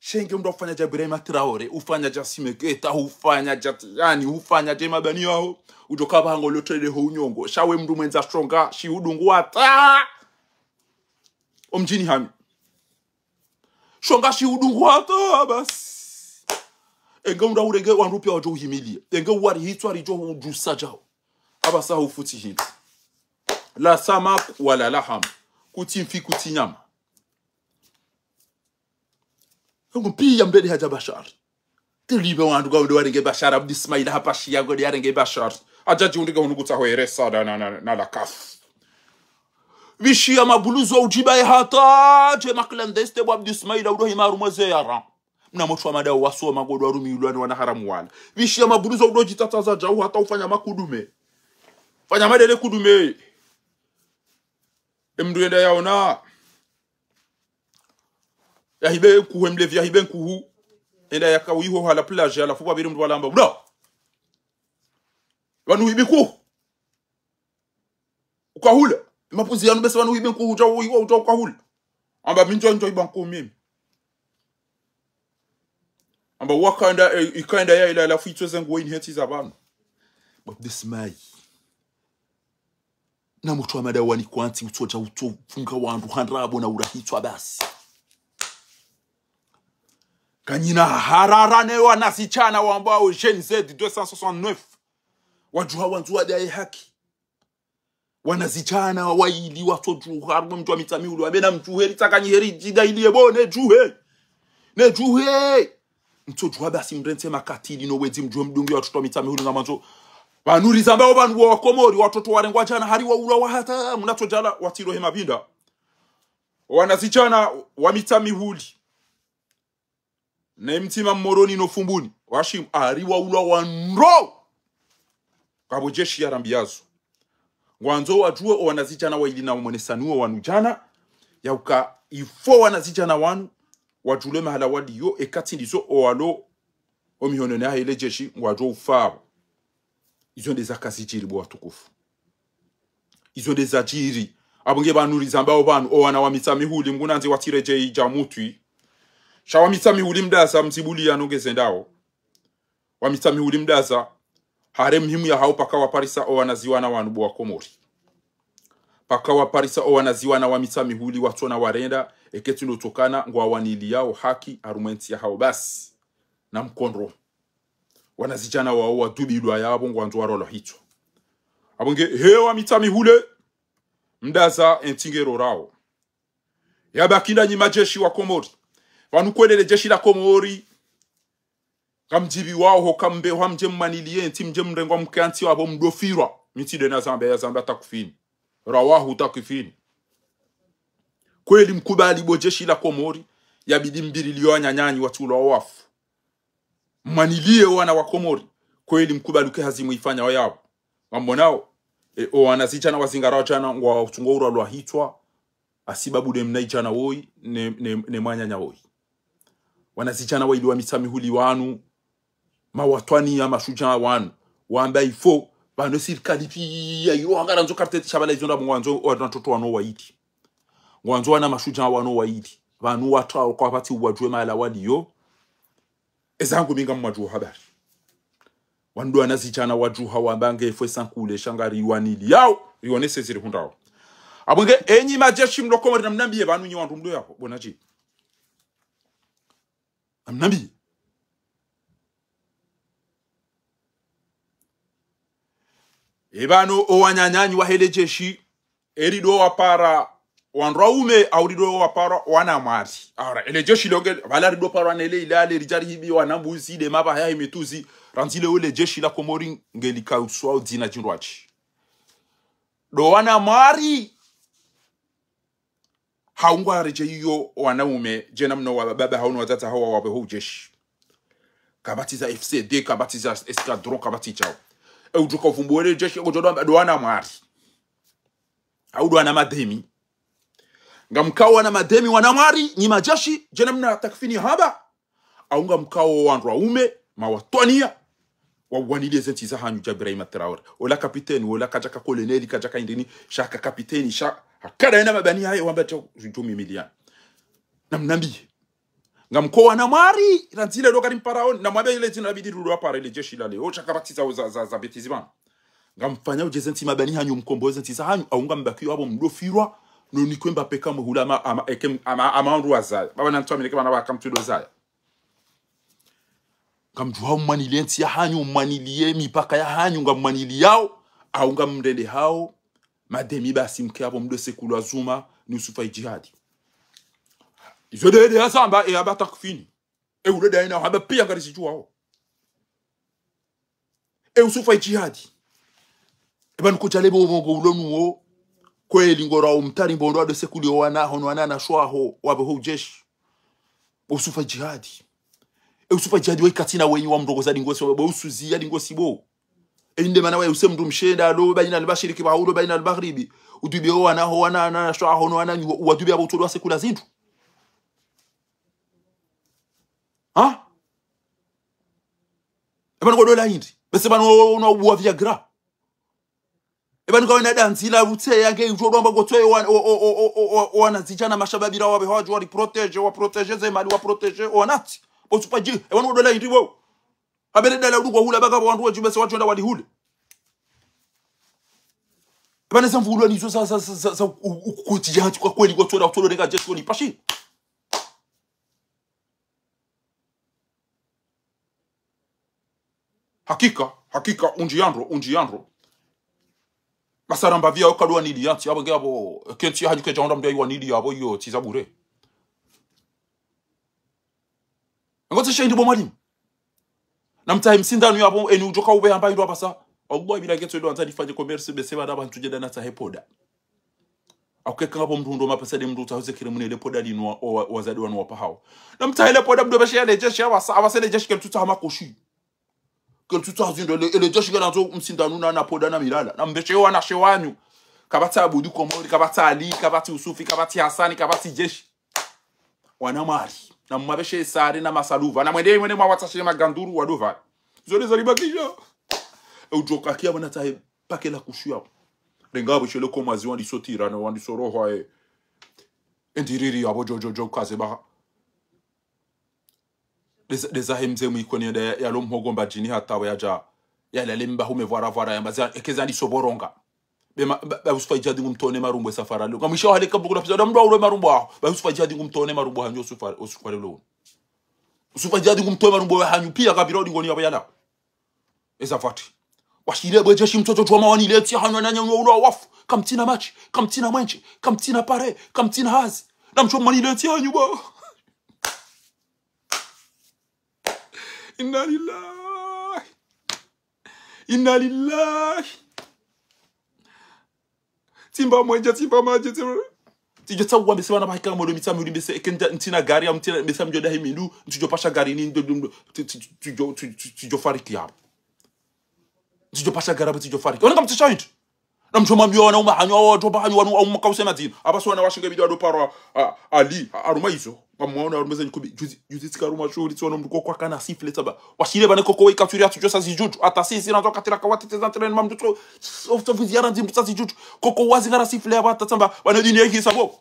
Shenge mndru ufanya dja Ibrahima Traoré, ufanya dja Simeketa, ufanya dja Tijani, ufanya dja mabani yaho. Udjo kapvango lotrele ho unyongo. Sha we mndru mwendza shonga, shihudungu hata. Omdjini hami. Shonga shihudungu hata, basi. Enge unda urenge wandru piya wadjo uhimiliya. Enge uwari hitswa ridjo udjusa djao. Apvasa hufutsi hindru. La samak wala laham. Kutsi mfi, kutsi nyama. Ngo piya mdrede hadja Bashar. Tilibe wandru ngawende warenge Bashar, Abdi Ismaila hapashiya ngwende yarenge Bashar. Hadja djihundrike hunu kutsaho eresa na, na, na, na la kaf. Pvishiya mabuluzo udjiba ye hata, dje ma clandestin bo Abdi Ismaila udo hima harumwa ze yara. Mna motro wa madao wasoma ngodo warumilwa ni wana haramu wala. Pvishiya mabuluzo udo djitataza djau hata ufanya makudume. Fanya madele kudume. Emndru yenda yaona. Yahibe nkuhu, emlevi yahibe nkuhu. Enda yakawiho hala plage, halafu pvapviri mndru walamba. Uda! Pvanu hibi nkuhu. Ukahula. Mapuzi yanu bese pvanu hibi nkuhu, udja, udja, udja ukahula. Amba mi ndjo, ndjo hiba nkuhu mimi. Amba wakanda, eh, ikanda ya ila, halafu itsweze nguwo ini hetsi za pvanu. Bo Abdi Ismaila. Na motro wa madao wani kwantsi utsodja utsofunga wandru handrabo na urahitswa basi. Kanyina harara ne wanazidjana wambao Gen Z deux cent soixante-neuf. Wadjuha wandzo wadaye haki. Wanazidjana waili watsodjuha harumwa mdji wa Mitsamihuli. Wambe namdjuhe ritsakanyi heri djida ili yebo nedjuhe. Nedjuhe. Mtsodjuha basi mrentse makatili no wedzi mdjuhe mdungi watoto wa Mitsamihuli ngamandzo. Pvanu rizambao pvanu wa Komori watoto warengwa djana hari waulwa wahata mnatsodjala watsilo hema pvinda. Wanazidjana wa Mitsamihuli. Na Imtsima Moroni no Fumbuni. Washimu hari waulwa wandro. Kapvo jeshi yarambiyazo. Ngwandzo wadjuwe owanazidjana waili na umonesaniwa wanu djana, yauka ifo wanazidjana wanu, wadjulwe mahala waliyo, eka tsi ndizo owalo omihononi yahe ile jeshi, ngwadjo ufa apvo. Izo nde zakazidjiri bo watukufu. Izo nde zadjiri. Apvo nge pvanu rizambao pvanu, owana wa Mitsamihuli, Mngu nandzi watsire djeyi dja mutwi. Sha wa Mitsamihuli mdaza, mzibuliya no ngezendao. Wa Mitsamihuli mdaza, hare muhimu yahao paka waparisa owanaziwana wanu bo wa Komori. Paka waparisa owanaziwana wa Mitsamihuli watsona warenda, eke tsi ndo tsokana, ngwawaniliyao haki, harumwa entsi yahao basi. Na mkondro. Wanazidjana wao wadubilwa yapvo ngwandzo warolwa hitswa. Apvo nge, he wa Mitsamihuli, mdaza entsi nge rorao. Yabaki ndanyi majeshi wa Komori. Pvanu kwelele jeshi la Komori. Ngamdjibiwao ho kambe hwa mdje mmaniliye ntsi, mdje mrengwa mke ntsi wapvo mdofirwa. Mi tsi de nazamba, yazamba Takfini. Rawahu Takfini. Kweli mkubali bo jeshi la Komori, yabidi mbiriliye wananyanyu watsulwa wafu. Mmaniliye wana wa Komori, kweli mkubali uke hazi mwifanyao yapvo. Ngamwonao, e, o wanazidjana wazingara wadjana, ngwatsungo urwa lwa hitswa, hasibabu de mnaidjana woyi, ne, ne, ne mwananya woyi. Wanazidjana wayili wa Mitsamihuli wanu, mawatwaniya mashudjaa wanu, wamba ifo, pvanu sirikali piya, iyo hangara ndzo karteti shabala izo ndapvo ngwandzo wana ntoto wanu wayili. Ngwandzo wana mashudjaa wanu wayili. Pvanu watru kwapvatsi uwadjuwe mahala waliyo. Ezangu mi ngamwadjuwa habari. Wandru wanazidjana wadjuha wamba nge fwe sankule sha ngari waniliyao, riwonese zirihundrao. Apvo nge enyi majeshi mlo Komori namnambiye pvanu nyi wandru mlo yapvo, bo nadji. Namnambiye. E pvanu o wananyanyu wahe le jeshi, e rido wapara wandru waume, au rido wapara wanamwari. Ara, ele jeshi longe, pvala rido para nele ilale, ridjarihibi wanambuzi, de mapvaha yahe mitsuzi, randzi leo le jeshi la Komori ngelikauswa udzina djindrwadji. Do wanamwari, hau ngwaredjeyi yo wanaume, djena mna wababa hau no wadzadze hau wapve ho ujeshi. Kapvatsi za F C D, kapvatsi za escadron, kapvatsi djao. E udjuka uvumbuwe le jeshi, e udjo do wanamwari. Hau do wana mademi. Ngamkao wana mademi wanamwari, nyi majeshi, djena mna Takfini hamba. Hau ngamkao wandru waume, mawatwaniya, wawaniliye ze ntsi zahanyu dja Ibrahima Traoré. Ola kapiteni, ola kadjaka koloneli, kadjaka indrini, sha ka kapiteni, sha, hakada yena mabani haye, wamba dja zidjumi miliani. Namnambiye. Ngamkao wanamwari, randzi leo kari mparao, namwambe ile dzina labidi rudo wapara ile jeshi la leo, sha kapvatsi za, za, za, za bêtise pvanu. Ngamfanya udje ze ntsi mabani hanyu mkombowe ze ntsi zahanyu, hau ngambakiyo apvo mdofirwa, no nikwe Mbappé kamwe hula ama, ama, eke, ama, ama wandru wazaya. Baba na ntsu amine ke pvana waka mtsudo zaya. Ngamdjuhao mwaniliye ntsi yahanyu, mwaniliye mipaka yahanyu, ngamwaniliyao, hau ngamrende hao, mademi basi mke apvo mdo sekulwa zuma, ni Yusufa Idjihadi. Izo de, de yazamba, e hamba Takfini. E ulo de ina hamba piya ngarizidjuwao. E Yusufa Idjihadi. E pvanu kudjale bo bongo ulo nuwo. Kweli ngorao mtari mbondo ado sekuliyo wana, hono wana na shwaho, wapve ho ujeshi. Bo Yusufa Idjihadi. E Yusufa Idjihadi wayi katsina wenyi wa mrongoza dingosi, bo usuzi ya dingosi bo. E inde mana wayi use mndru mshenda, lo, bayina al-mashriqi wa ulo, bayina al-maghribi. Udubi o wana, ho wana, na shwaho, no wana, nyu, wadubi apvo utolo wa sekula zindru. Ha? E pvanu kodola hindri. Bese pvanu wa, wa, wa, wa Viagra. E pvanu kawena danzi la utse yange, utolo wamba kotsoye wan-, o, o, wanazidjana mashababi ra wapve hawadju wari protégé, wa protégé ze mali, wa protégé, o wanatsi. Bo Yusufa Idji, e pvanu kodola hindri wo. Habele dala udu kwa hula baka wandru wadji bese wadjo enda walihule. E pvanu ze mvulwa nizo za, za, za, za, za, u, u, kuti djati kwa kweli kwa tsola, tsola neka jeshi wali pashi. Hakika, hakika, undji yandro, undji yandro. Masara mbapvi yao kadu wanili yantsi, apvo nge apvo, ke ntsi yahanyu kedja wandra mndru yayi wanili yapvo iyo tsi za bure. Ngotse shahindi bo mwalimu. Namtsahe msindanu yapvo, eni udjoka upve hamba hindru apvasa. Allah, bila ketso ndo andza nifanye commerce, bese pvanu apva ntsu djenda natsahe poda. Akukeka ngapvo mndru ndo mapesa de mndru utsaho zekire mune le poda linu wa, wa, wazade wanu wapvahao. Namtsahe le poda mdo beshe ya le jeshi apvasa, apvasa le jeshi kelitsutsaha makoshi. Kelitsutsaha zindru, ele, ele jeshi kelandzo msindanu na, na poda na milala. Nambeshe wanashe wanyu. Kapvatsi Abdou Komori, kapvatsi Ali, kapvatsi Yusufi, kapvatsi Hasani, kapvatsi jeshi. Wanamwari. Namwabeshe sare na masaluva. Namwende mwende mwawatsashe maganduru wadova. Zole zalibakisha. E udjoka kia wana tsahe pake la kushu yapvo. Renga apvo shele ko mwazi wandisotira na wandisoroha e. Endiriri yapvo djo, djo, djo, kaze baha. Deza, deza he mze mwikoni ya, ya lo mhogo mbadjini hata we yadja. Yalale mba hume vwara vwara yamba za, eke zandiso boronga. Be ma, ba, ba Yusufa Idjihadi ngumtone marumbo e safara lo. Ngamwisha wale kabukula pisa, da mndru wa ule marumbo aho. Ba Yusufa Idjihadi ngumtone marumbo hanyu Yusufa, Yusufa lelo. Yusufa Idjihadi ngumtone marumbo hanyu piya kabira udi ngoni yapvo yala. Eza fati. Washile bwe jeshi mtoto twa mawani le ntsi yahanyu wananyanyu wa ula wafu. Kamtsina matshi, kamtsina mwenje, kamtsina pare, kamtsina hazi. Namtso mani le ntsi yahanyu ba. Inna lillahi. Inna lillahi. Tsimba mwenje, tsimba mwenje, tsimba. Tsidjo tsawa mbese wana pvahika modo mitsa miuli mbese eke ntsina gari ya mtsina mbese mdjo dahi mindu, ntsidjo pasha gari ni ndo, ndo, ndo, tsi-, tsi-, tsidjo, tsi-, tsi-, tsidjo fariki yapvo. Ntsidjo pasha gari yapvo, tsidjo fariki. Wana kamtsisha hindri. Na mdjo mwambia wana uma hanyu, awa wadjo ba hanyu, wanu, au mkause madzina. Apvasa wana washinge bidi wado paro, a, Ali, a, aruma izo. Kamwaona aruma zenyi kubi, juzi, juzi tsika aruma shuri, tsi wana mdru koko akana sifle tsamba. Washile bane koko weka tsuri atsu djosa zidjudju. Ata sisi na ndzo katira kawati teza tena ni mamdru tso, so, so, vizi ya randzi mdru sa zidjudju. Koko wazi ngara sifle ya bata tsamba. Wana dini ya hisa bo.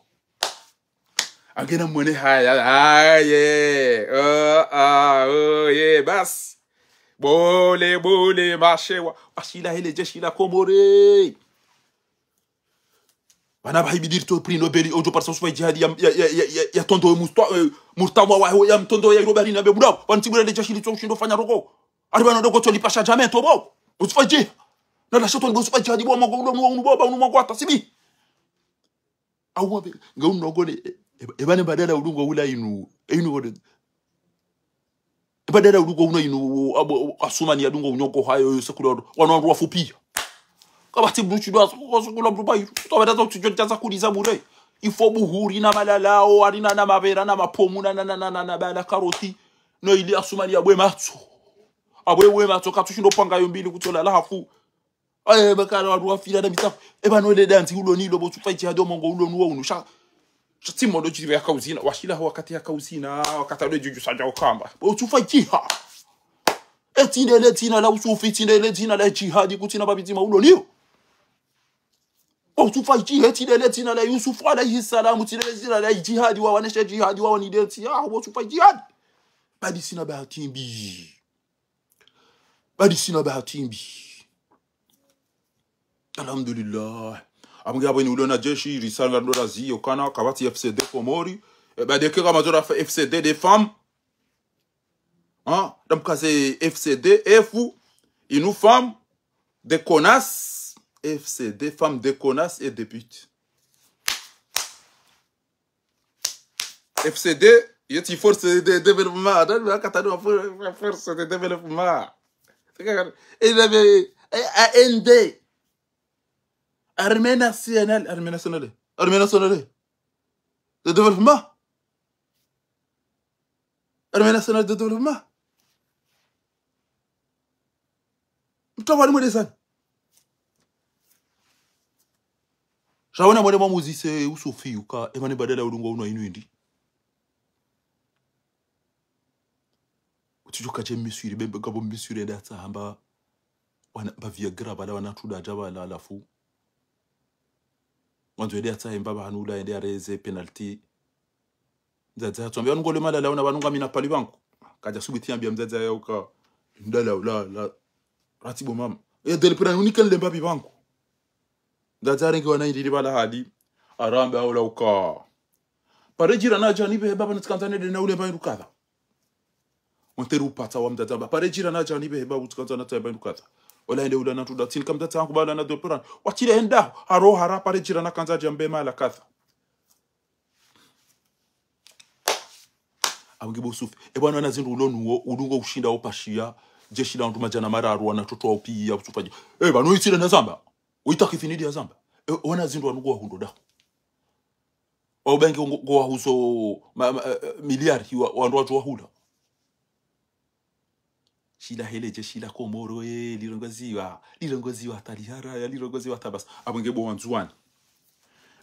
Angena mwene haya, aye. Oh, ah, oh, ye, basi. Bole, bole, mashewa. Washila hele jeshi la Komori. Bana ba hibidiri to prix Nobel, odjo parisa Yusufa Djihadi ya, ya, ya, ya, ya, ya tondo mustwa, eh, murtawa wa, ya mtondo ya irobari na be budao. Wantsi bure le jeshi litso ushindo fanya rogo. Ari bana rogo to lipasha jame to bo. Yusufa Djihadi. Na la shato Yusufa Djihadi bo mwago ulo nuwa unu bo, ba unu mwago ata sibi. Awa be, nga unu nogo ne, e, e, ebane badala ulungo ula inu, e inu kode. Ebadala ulungo una inu, abo, Asumani ya dungo unyoko hayo, yo sekula wado, wanu wandru wafupiya. Kabati mdru tsidwa, so, so, sekula mdru bayiru. Tso bada tso tsidjo tsaza kuliza bure. Ifo buhuri na malalao, arina na mabera, na mapomu, na, na, na, na, na, na, bala karoti. No ili Asumani ya bwe matso. Abwe bwe matso, katsushindo panga yo mbili kutsola la hafu. Aye, bakala wandru wafila na mitsafu. Eba no le dantsi ulo nilo, bo Yusufa Djihadi omongo ulo nuwa unu. Sha, sha tsi modo tsi ya kauzina. Washila ho wakati ya kauzina, wakati ado djudju sadja ukamba. Bo Yusufa Djihadi. Etsinde le dzina la Yusufi, etsinde le dzina la Djihadi, kutsina babizima ulo niyo. Bo Yusufa Djihadi, etsinde le dzina la Yusufu alayhi salam, etsinde le dzina la Djihadi, wa waneshe Djihadi, wa wani dentsi. Ah, bo Yusufa Djihadi. Badi sina bahati mbi. Badi sina bahati mbi. Alhamdulillah. Amge abo ini ulo na jeshi, risanga ndo razi, okana, kabati F C D Komori. E, ba deke kama zora F C D des femmes. Hein? Donc, c'est F C D, F, inu femme, de connasse. F C D, femme de connasse et de pute. F C D, yeti force de développement. Dans le cas, t'as une for-, force de développement. Et il avait, A N D. Armée nationale, armée nationale, armée nationale de développement. Armée nationale de développement. Mtawali mwelezani. Sha wena mwene mwamuzise Yusufi uka, emane badala ulungo uno inu indi. Utsidjuka dje Misri, bembe gabo Misri ende atsa hamba, wana, ba Viagra bala wana tuda dja bala alafu. Wandzo ende atsa hamba ba hanu ula ende areze penalty. Mdzadze hatsu ambia, "Nungo le malala, una ba nunga mina pali bangu." Kadja subuti ambia mdzadze ya uka, "Mdala ula, la, ratibo mama. E, dele pena unike nlemba bi bangu." Mdzadze arenge wana indiri bala hali, arambe aula uka. Pare djirani adja ni be baba nitsikandza nende na ule mba indru kadha. Onteri upatsa wa mdzadze amba, "Pare djirani adja ni be baba nitsikandza na tsaye mba indru kadha." Ola ende ula na tuda tsini ka mdzadze hangu bala na doperan. Watile enda, haro hara pare djirani kandza adja mbe mala kadha. Abungi bo Yusufi. E bwana wana zindru ulo nuwo, ulungo ushinda opashiya, jeshi la wandru madjana mararu wana toto wa upiya, Yusufa dje. E, bano itile na zamba. Uita kifini dia zamba. E, wana zindru wanu go wahundo da. Waubangi ngo, ngo wahuzo ma, ma, eh, miliari wa, wandru wadjo wahula. Shila hele jeshi la Komoro, eh, lirongoziwa, lirongoziwa hata liharaya, lirongoziwa hata basi. Abungi bo Wandzuwani.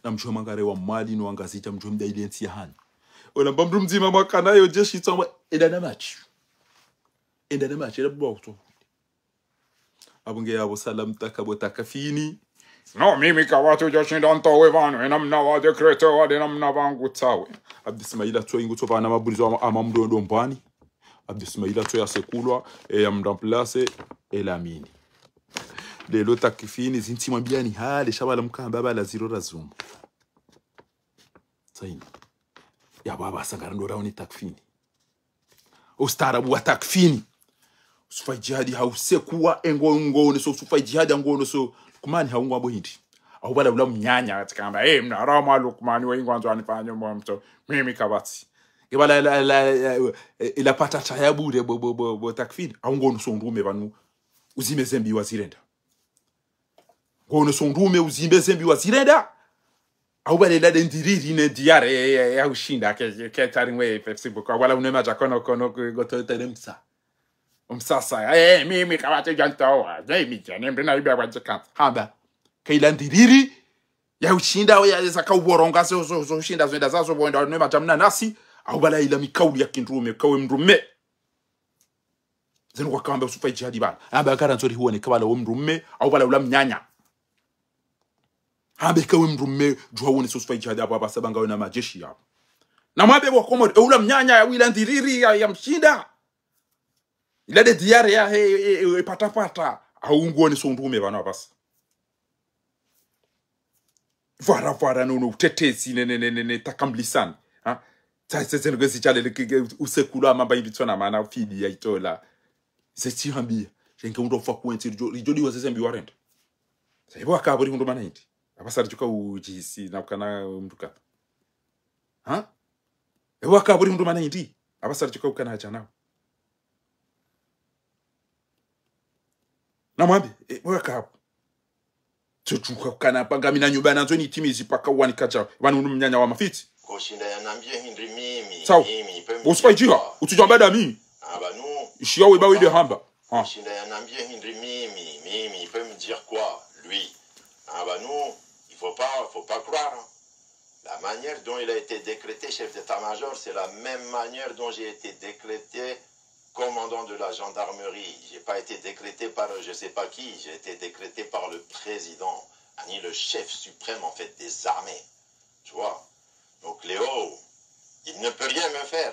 Na mdjuwe mangare wa Mwali no Wangazidja, mdjuwe mda ile ntsi ya hanyu. Ola mba mdru mdzima mwakana yo jeshi tsamba, enda na matshi. Enda na matshi, enda buba kuto. Abungi yabo salamu taka bo takafini. No, mimi kawatsu djashinda ntowe pvanu, ena mna wa décréter wa de na mna bangu tsawe. Abdi Ismaila tso ingu tso pvana mabulizo ama, ama mdo ndo mbani. Abdi Ismaila tso ya sekulwa, e ya mremplacer, Elamine. Lelo takifini, zintsi mwambiani hale, sha bala mkamba bala ziro razumu. Tsaini. Ya baba sangara ndo raoni takifini. Ustaarabu wa takifini. Yusufa Djihadi hau sekuwa engo ngono so, Yusufa Djihadi ngono so. Lukmani hau ngwa bo hindri. Au bala ula mnyanya, tsikamba, "Eh, mna haramu wa Lukmani, wa ingo andzo anifanye mwa mto. Mimi kabati." Nge pvala la, la, la, eh, ila patata ya bure bo, bo, bo, bo Takfin. Au ngono so ndrume pvanu uzime zembi wazirenda. Ngono so ndrume uzime zembi wazirenda. Au pvala ila de ndiriri ne diare ya, ya, ya ushinda ke, ke, ke tari mwe Pepsi buka. Wala une madja kono, kono, ke, goto tere msa. Msasa, eh, mimi kawate jantawa. Eh, mi jane mbe na ibe wadjeka. Hamba. Ke ila ndiriri ya ushinda, ya zaka uboronga, zo, zo, zo ushinda, zo enda zazo, bo enda ne madja mna nasi. Au pvala ila mikauli ya kindrume, kawe mndrume. Zenu kwa kamba usufa ijihadi pvala. Amba kara nzori huone kabala we mndrume, au pvala ula mnyanya. Ambe kawe mndrume, djuha wone so usufa ijihadi apvo apvasa ba ngawe na majeshi yapvo. Na mwambe bo Komori, e ula mnyanya ya wila ndiriri ya, ya mshinda. Ila de diare ya he, e, e, e, pata pata. Au ngone so ndrume pvanu apvasa. Vwara, vwara, no, no, utetezi, ne, ne, ne, ne, ne, takamlisani. Ha? Tsa, tse, tse, ngezi tshale, le, ke, ke, usekulu ama mba imbi tsona mana, ufidi ya itola. Ze tsi hambia. Shenge undo fa kuentsi, rijo, rijo diwa ze zembi warenda. Sa ibo akabo ri hundru mana indi. Apvasa rijoka ujisi, na ukana mndru kata. Ha? Ibo akabo ri hundru mana indi. Apvasa rijoka ukana hadja nao. Na mwambe, e, wewe kabu. Tsotsuka kana panga mina nyumba na nzoni timizi paka wani kaja. Wani unu mnyanya wa mafiti. Kushinda ya nambie hindri mimi, sawa, mimi, il peut me dire quoi ? Usipa ijiha, utsujua mbada mimi. Ah bah non. Ishiya we ba wide hamba. Ah. Kushinda ya nambie hindri mimi, mimi, il peut me dire quoi, lui ? Ah bah non, il faut pas, faut pas croire, hein. La manière dont il a été décrété chef d'état-major, c'est la même manière dont j'ai été décrété commandant de la gendarmerie. J'ai pas été décrété par je sais pas qui, j'ai été décrété par le président, ani le chef suprême en fait des armées. Tu vois ? Donc Léo, il ne peut rien me faire.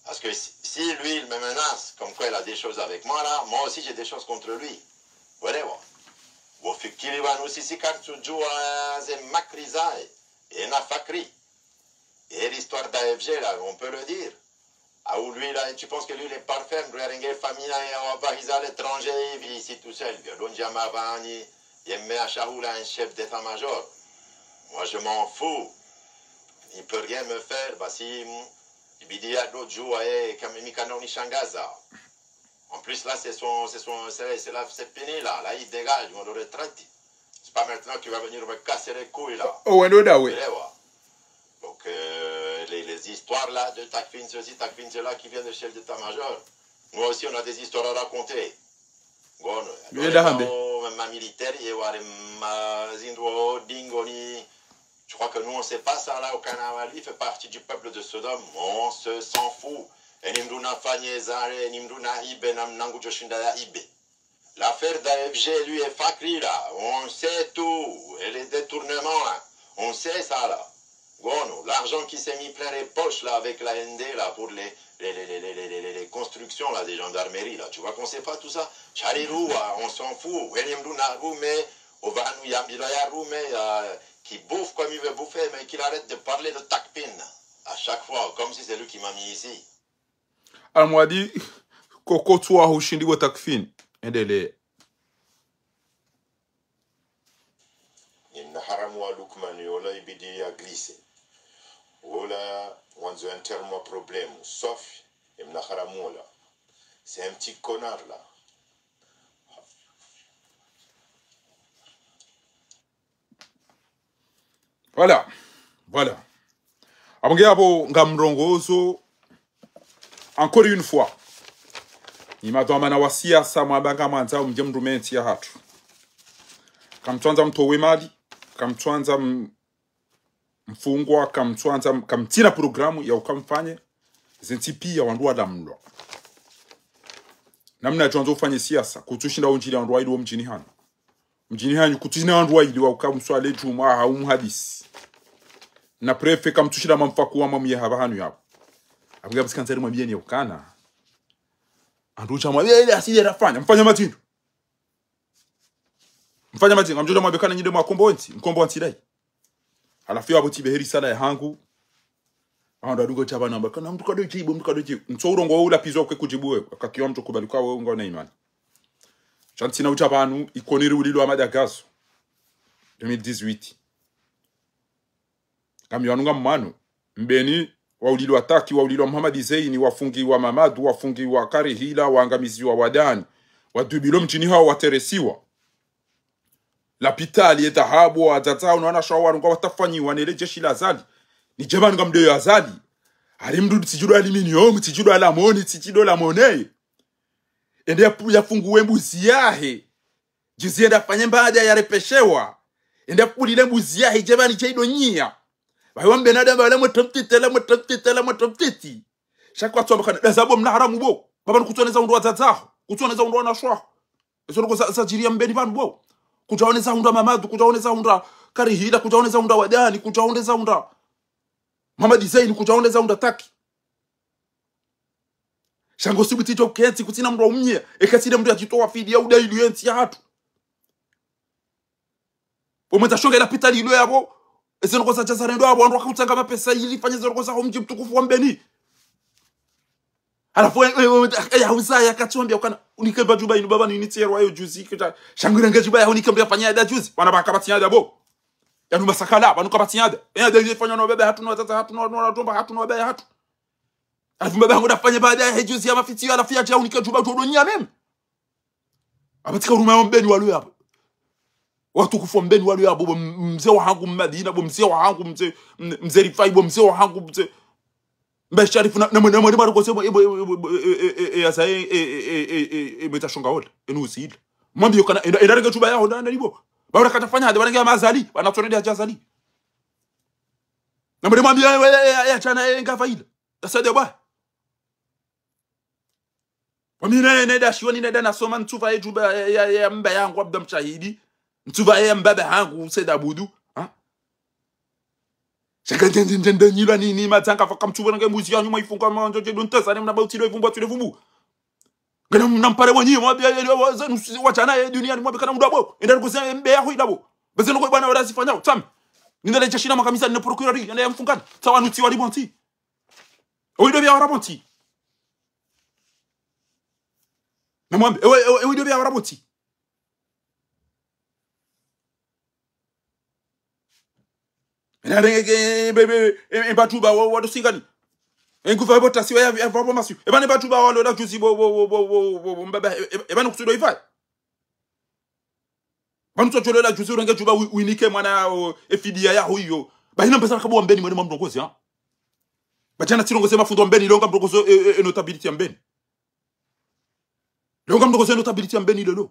Parce que si, si lui, il me menace, comme quoi il a des choses avec moi là, moi aussi j'ai des choses contre lui. Voilà, ouais. Bon, fikiri pvanu sisi karitsudjua ze makri zahe, ena fakri. Et l'histoire d'A F G là, on peut le dire. Ah, ou lui là, tu penses que lui il est parfait, mndru yarenge famille yahe, ya wabahiza à l'étranger, il vit ici tout seul. Yadondja mavani, yeme ashahula un chef d'état-major. Moi, je m'en fous. Il peut rien me faire, basi, mm, ibidi yadodjua, eh, kama mimi kana unishangaza. En plus, là, c'est son, c'est son, c'est, c'est la, c'est fini, là. Là, il dégage, on le retraite. C'est pas maintenant qu'il va venir me casser les couilles, là. Oh, ouais, non, non, ouais. Elewa. Donc, euh, les, les histoires, là, de Takfin ceci, Takfin cela, qui viennent de chef d'état-major. Nous aussi, on a des histoires à raconter. Bon, yenda hambe. Même ma militaire, ye wale ma zindru dingo ni, je crois que nous, on sait pas ça, là, au Kanawali, il fait partie du peuple de Sodome. On se s'en fout. Eni mndru nafanye zale, eni mndru nahibe, na mna ngudjoshinda yahibe. L'affaire d'A F G, lui, et Fakri, là, on sait tout. Et les détournements, là, on sait ça, là. Bon, non, l'argent qui s'est mis plein les poches, là, avec l'A N D, là, pour les, les, les constructions, là, des gendarmeries, là. Tu vois qu'on sait pas tout ça ? Shariroua, on s'en fout. Eni mndru narume, ovanu yambilwa yarume, euh, qui bouffe comme il veut bouffer, mais qu'il arrête de parler de Takfin à chaque fois, comme si c'est lui qui m'a mis ici. Amwadi, koko tsuwa hushindi wa Takfin. Endelee. Ni mna haramu wa Lukman, yola ibidi ya glisse. Wola, wandzo enterre-moi problème. Sauf, ni mna haramu wola. C'est un petit connard, là. Voilà. Voilà. Apvo nge apvo ngamrongozo. Encore une fois. Ni madhwamana wa siasa mwamba ngamwandzo mdje mrume ntsi yahatru. Kamtswandza mtowe mali, kamtswandza m-, mfungwa, kamtswandza, kamtsina programu ya ukamfanye, zentsi piya wandru walamlwa. Namna yadjwandzo ufanye siasa, kutsushinda undjili wandru waili wo mdjini hanu. Mdjini hanyu kutsina wandru waili wa uka mswale djumwa hau muhadisi. Na préfet kamtsushinda mamfakuwa mamuye hapva hanu yapvo. Apvo nge apvo sikandzari mwambieni ya ukana. Wandru udja mwambiye ile asili rafanya. Mfanya matindu. Mfanya matindu. Ngamdjodja mwambe kana nyi nde mwakombowa ntsi. Mkombowa ntsi dayi. Halafu yapvo tsi be heri sala yahangu. Wandru wadungo tsi apvanu wamba, kana mndru kadjo djibu, mndru kadjo djibu. Ntso urongowa ula pizo kwe kudjibu we. Kakiwa mndru kubali kwa we unga una imani. Sha ntsina utsa pvanu, Ikoni riulilwa Ahmada Gazo. Deux mille dix-huit. Kami wanu ngamwanu. Mbeni, Waulilwa Taki, waulilwa Mohamed Zeini, wafungiwa Mamadu, wafungiwa Karihila, waangamiziwa Wadani. Wadubilo mdjini hawo wateresiwa. Lapitali, ye dhahabu, wadzadze wawo no wanashe wawo warungwa watafanyiwa nele jeshi la Azali. Nidje pvanu ngamdeyo Azali. Hari mndru tsidjudwa aluminium, tsidjudwa lamoni, tsidjudwa lamoni. Ende yapu-, yafunguwe mbuzi yahe. Juzi yende yafanye mbada yarepveshewa. Ende yapvulile mbuzi yahe, dje pvanu dje ido nyiya. Pvahiwa mbeni adamu wala mwe toptite, la mwe toptite, la mwe toptiti. Sha kwatsu amba kana, dazabo mna haramu bo. Pvapvanu kutsuoneza hundra wadzadze waho. Kutsuoneza hundra wanashe waho. Ezo ndrongoo za, zadjiriya mbeni pvanu bo. Kudjaoneza hundra Mamadu, kudjaoneza hundra Karihila, kudjaoneza hundra Wadani, kudjaoneza hundra Mohamed Zeini, kudjaoneza hundra Taki. Sha ngo sibuti djo kentsi kutsina mndru wa umnye. Eka tsi ne mndru yadjitowa fidiya uda ilu yentsi yahatru. Bo mwendza shonga lapitali ilo yapvo. Eze ndrongoo zadja zarendwa yapvo, wandru wakatsanga mapesa ili fanye ze ndrongoo zaho mdji mtukufu wa Mbeni. Halafu we, we, we, we, eh, ya huza ya katsi wambia ukana, unike mba djuba inu baba ni unitsi yerwa yo juzi, kita, sha ngu renge djuba ya unike mba yafanya yada juzi, wana baka batsi yada bo. Yanu masakala, pvanu kapvatsi yada. Eh, yada yifanywa no baba hatru, no wadzadze hatru, no, no, no, djomba hatru, no baba hatru. Halafu baba hangu nafanya baada ya juzi ya mafitsi, halafu yadja unike djuba djo donya meme. Apvatsika huruma ya Mbeni walo yapvo. Watukufu wa Mbeni walo yapvo, bo m-, mze wahangu Madina, bo mze wahangu mze, m-, mze Rifai, bo mze wahangu mze Mbaye Sharifu na, na mwe, na mwe, na mwe, e, e, e, e, e, e, e, e, e, e, e, e, e, e, e, e, mwendza shonga wola, enu usile. Mwambiye ukana, enda, enda renge djuba yaho, na, na, nibo. Ba ula katafanya, hadi, ba nenge ya mazali, ba na tsone ya jazali. Na mwe, mwambiye, e, e, e, e, achana, e, nga faida. Asade bwa. Wami ne, ne, da shioni ne, da nasoma ntsuva ye djuba ya, ya, ya mba yangu Abda Mshahidi. Ntsuva ye mba ba hangu Said Abudu. Ha? Shaka nde, nde, nde, nde, nyilwa ni, ni madzanga faka mtsuva nge mbuzi yanyu mwa ifunga mwa ndjo dje dunta, sane mna bauti lo ivumbu, atsi lo ivumbu. Ngena mna mpare wanyi, mwa bia, ya, ya, wa, zanu, si, wa chana, ya, dunia, ni mwa bikana muda bo. Enda kuze mbe ya hui dabo. Bese noko bana wala zifanya, tsami. Nindele jeshi na makamisa, ne procureur, enda ya mfungana. Sawa nutsi wali bonti. Oyi do bia wala bonti. Na mwambe, ewe, ewe, ewe, ndo bia wala bonti. Ena renge, be, be, e, e, ba djuba, wa, wa do singani. E nguva bo tasi, wa ya, ya, bo masi. E ba ne ba djuba, wa lo la juzi, bo, bo, mba, ba, e, e, e ba no kusudo ifa. Pvanu tso djolo la juzi urenge djuba wi-, winike mwana, o, e fidiya yaho iyo. Ba hina mbeza kabo wa Mbeni mwene mwa mrongozi, ha? Ba djana tsi rongoze mafundi wa Mbeni, longa mrongozo, e, e, e notabilité ya Mbeni. Longa mrongozo e notabilité ya Mbeni lelo.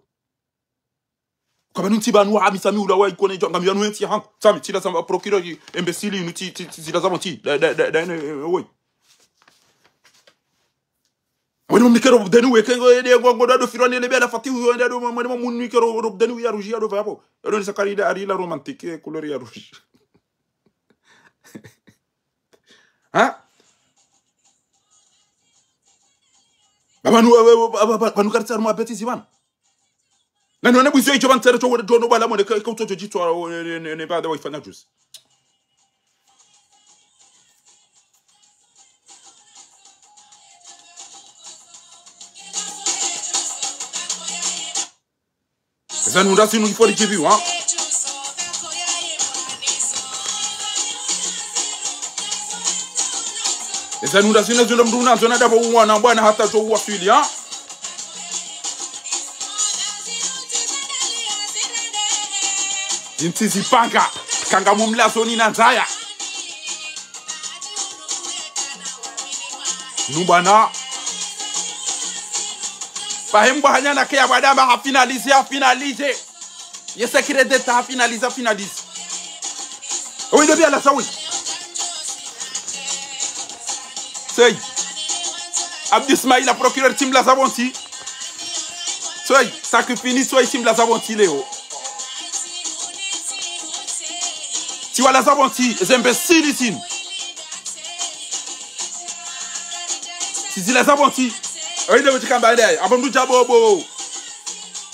Kaba nunti ba nuwa amisa mi ula wa ikone djo, ngami ya nuwe ntsi ya hangu. Tsami, tsi la za procureur, imbécile, inu tsi, tsi, tsi, tsi la za bonti. Da, da, da, da, ne, e, woyi. Mwene mnikero deni weke ngo ede ngo ngo dado firwa nele bela fati uyo ende do mwene mnikero ro deni ya rouge ya do vapo. Ado ni sakari da ari la romantique, couleur ya rouge. Ha? Ba pvanu, ba, ba, ba, ba, pvanu karitsi harumwa bêtise pvanu. Ngani wane bwizi yo icho pvanu tsere cho wone djono bala mwene ka, ka utso djo djitwa, o, ne, ne, ne, ne, ba da wa ifanya juzi. Eza nunda zinu ifo ridjibiwa. Eza nunda zinu zinu mndru unazo na dabo uwana bwana hata djo uwaswili, ha? Zintsi zipanga, kanga mumla zoni na ndzaya. Nu bwana. Pvahe mbwa hanyana ke ya bwadamba ha finalisé, ha finalisé. Ye secret d'État ha finalisé, ha finalisé. Oui, le bien là, ça oui. Sey. Abdi Ismaila, procureur, tsi mlaza bonti. Sey, ça que fini, sey, tsi mlaza bonti, Léo. Tsi walaza bonti, ze imbécile zinu. Tsi zilaza bonti. Oyi, nde wetsi kamba ndaye. Amba mndru dja bobo.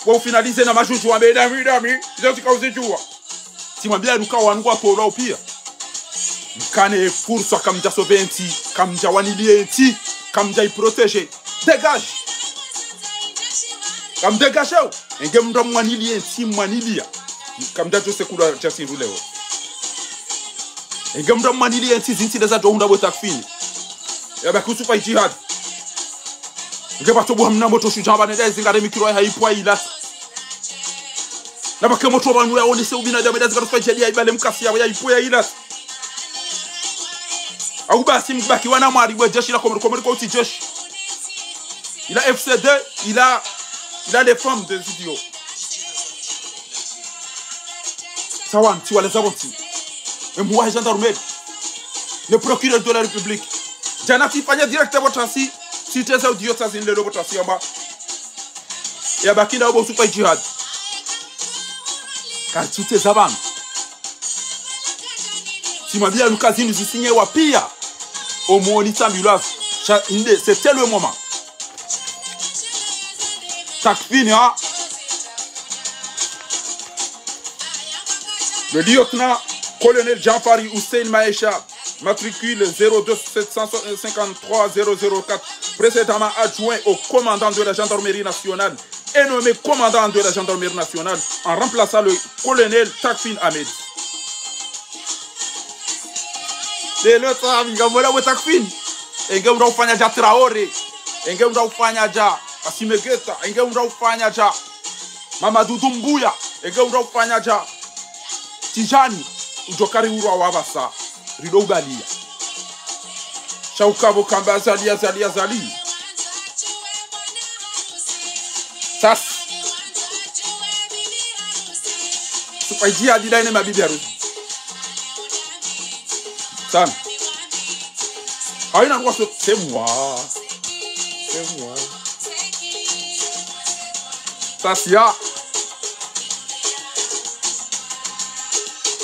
Bo finalisé na majuju wambe dami, dami. Izo tsi kauzi djuwa. Tsi mwambia nuka wanu kwa polo pia. Mkane fursa kamdja sauver ntsi, kamdja waniliye ntsi, kamdja i protéger. Dégage. Kamdégage o. Enge mndru mwaniliye ntsi mwaniliya. Kamdja djose kula dja sindru leo. Enge mndru mwaniliye ntsi zintsi leza djo hundra bo takfini. Ya baki usufa ijihad. Nge bato bo hamna moto shujaa bane da zingare mikiro ya ipwa ila. Na bake moto banu ya onese ubinadamu da zingare usufa ijihad ya ibale mkasi ya ipwa ya ila. Au basi mbaki wana mwari bwe jeshi la Komori, Komori kwa utsi jeshi. Ila F C D, ila, ila les femmes des idiots. Sawa, nti wale zabo nti. Embu wa gendarmerie. Le procureur de la République. Jana tifanya direct bo tasi. Site za audio tasi nlelo bo tasi yamba. Ya baki na obo sufa ijihad. Ka site za banu. Simabia nuka zinu zisinye wa pia. Omoni tsambilwa. Sha, inde, c'était le moment. Takfini, hein. Le lieutenant-colonel Djanfari Hussein Maesha, matricule zéro deux sept cent cinquante-trois zéro zéro quatre, précédemment adjoint au commandant de la gendarmerie nationale, est nommé commandant de la gendarmerie nationale en remplaçant le colonel Takfin Ahmed. Lelo tsabi, ngamwona we Takfin. Enge unda ufanya ja Traoré. Enge unda ufanya ja Assimi Goïta. Enge unda ufanya ja Mamadu Doumbouya. Enge unda ufanya ja Tijani. Ujo kari urwa wabasa. Rido ubalia. Sha ukabo kamba Azali, Azali, Azali. Sas. Sufa ijihad ida ine mabibi harusi. Sana. Haina kwa so, c'est moi. C'est moi. Sas ya.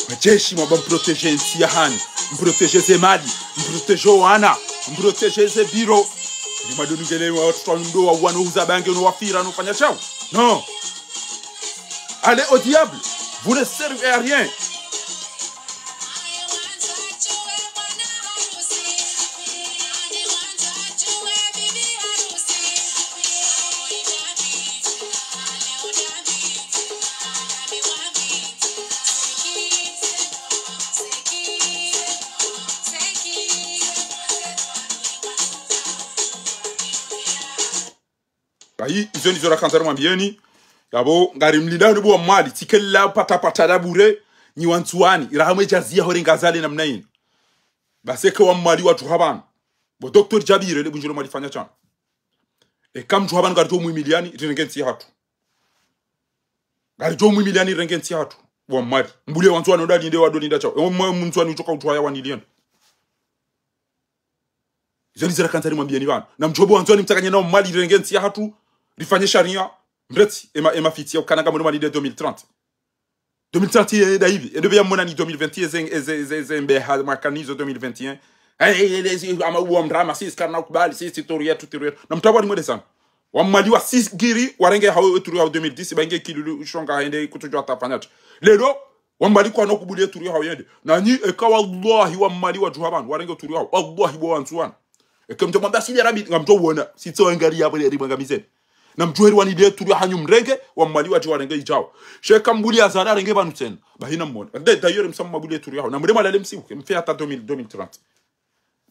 Majeshi mwamba mprotégé ntsi ya hanyu, mprotégé ze mali, mprotégé wana, mprotégé ze biro. Ni madoni ngele wa watoto wa ndo wa wana uza bange no wafira no fanya shao. Non. Allez au diable. Vous ne servez à rien. Bahi, izo ndizo rakandza rimwambiyeni. Yapvo, ngari mlindao ni bo wa Mwali, tsi kela pata pata la bure, nyi wandzuwani, irahamwe jaziya hore ngazale namna yinu. Basi eka wa Mwali wadjuha pvanu. Bo Docteur Djabire, le bundjilo mwalifanya shani. Eka mdjuha pvanu ngarijo mwimiliyani, rirenge ntsi yahatru. Ngarijo mwimiliyani, rirenge ntsi yahatru. Bo wa Mwali. Mbuliye wandzuwani ndo walinda, ndo walinda shao. Ewe mwe mndzuwani udjoka udjuha ya waniliyani. Izo ndizo rakandza rimwambiyeni pvanu. Na mdjo bo wandzuwani mtsanganye na wa Mwali rirenge ntsi yahatru, rifanye shariya, mretsi, ema, ema fitsi ya ukana ngamwone Mwali de deux mille trente. Deux mille trente ye da hivi, ende pveya mwona ni deux mille vingt, eze, eze, eze, eze mbeha makanizo deux mille vingt et un. Eh, eh, eh, eh, ama uwa mrama, sisi karina ukubali, sisi turu yetu, turu yetu. Na mtawa ni mwende sana. Wa Mwali wa sisi giri, warenge hawo turu ya deux mille dix, bange kilulu, ushonga hende, kutsudjuwa tafanya tsi. Lelo, wa Mwali kwana kubuli turu ya hawo yende. Nanyi, eka wallahi wa Mwali wadjuha pvanu, warenge turu ya hawo. Wallahi bo wandzuwani. Eke mdjo mwamba sile rabi, ngamdjo wona. Sitso engari ya pvwele rimwe ngamizeni. Na mdjuheri waniliye turu ya hanyu mrenge, wa Mwali wadji warenge idjao. Sha eka mbuli ya zara renge pvanu tsena. Bahina mwona. Nde, d'ailleurs, msamu mabuli turu ya hawo. Na mure mwalale msiuke, mfe hata deux mille, deux mille trente.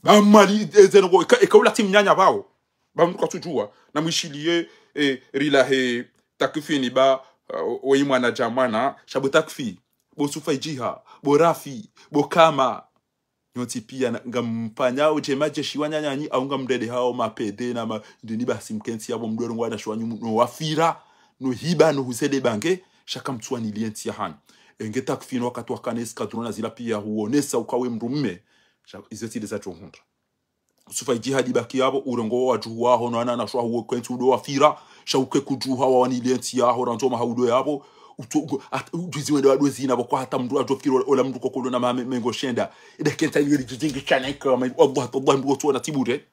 Ba Mwali, eh, zeno ko, eka, eka ula tsi mnyanya pvao. Ba mndru katsudjuwa. Na mwishiliye, eh, rilahe Takfini ba, eh, o, o imwana dja mwana, sha bo Takfi, bo Sufa Ijiha, bo Rafi, bo Kama. Nyontsi piya na, ngamfanyao dje majeshi wananyanyi, au ngamrende hao mapede na ma, ndini basi mkentsi yapvo mdwero ngwana shwanyu no wafira, no hiba, no huzele bange, sha kamtsuwaniliye ntsi ya hanyu. Enge Takfini wakati wakana eskadrona zila piya huonesa uka we mndru mme, sha ize tsi nde zadjo hundra. Sufa Ijiha di baki yapvo, urengo wa wadjuhu waho, no wana na shwahu we kwentsi udo wafira, sha uke kudjuha wawaniliye ntsi yaho, randzi o maha udo yapvo, utu-, utu-, at-, udjuzi wende wadwe zina, pvoko hata mndru adjo fikiri ola, ola mndru kokolo na mame, mengo shenda. Ida kentsa yeri djidjingi shana ika, ma, Allah, Allah, mndru otsuona tsi bure.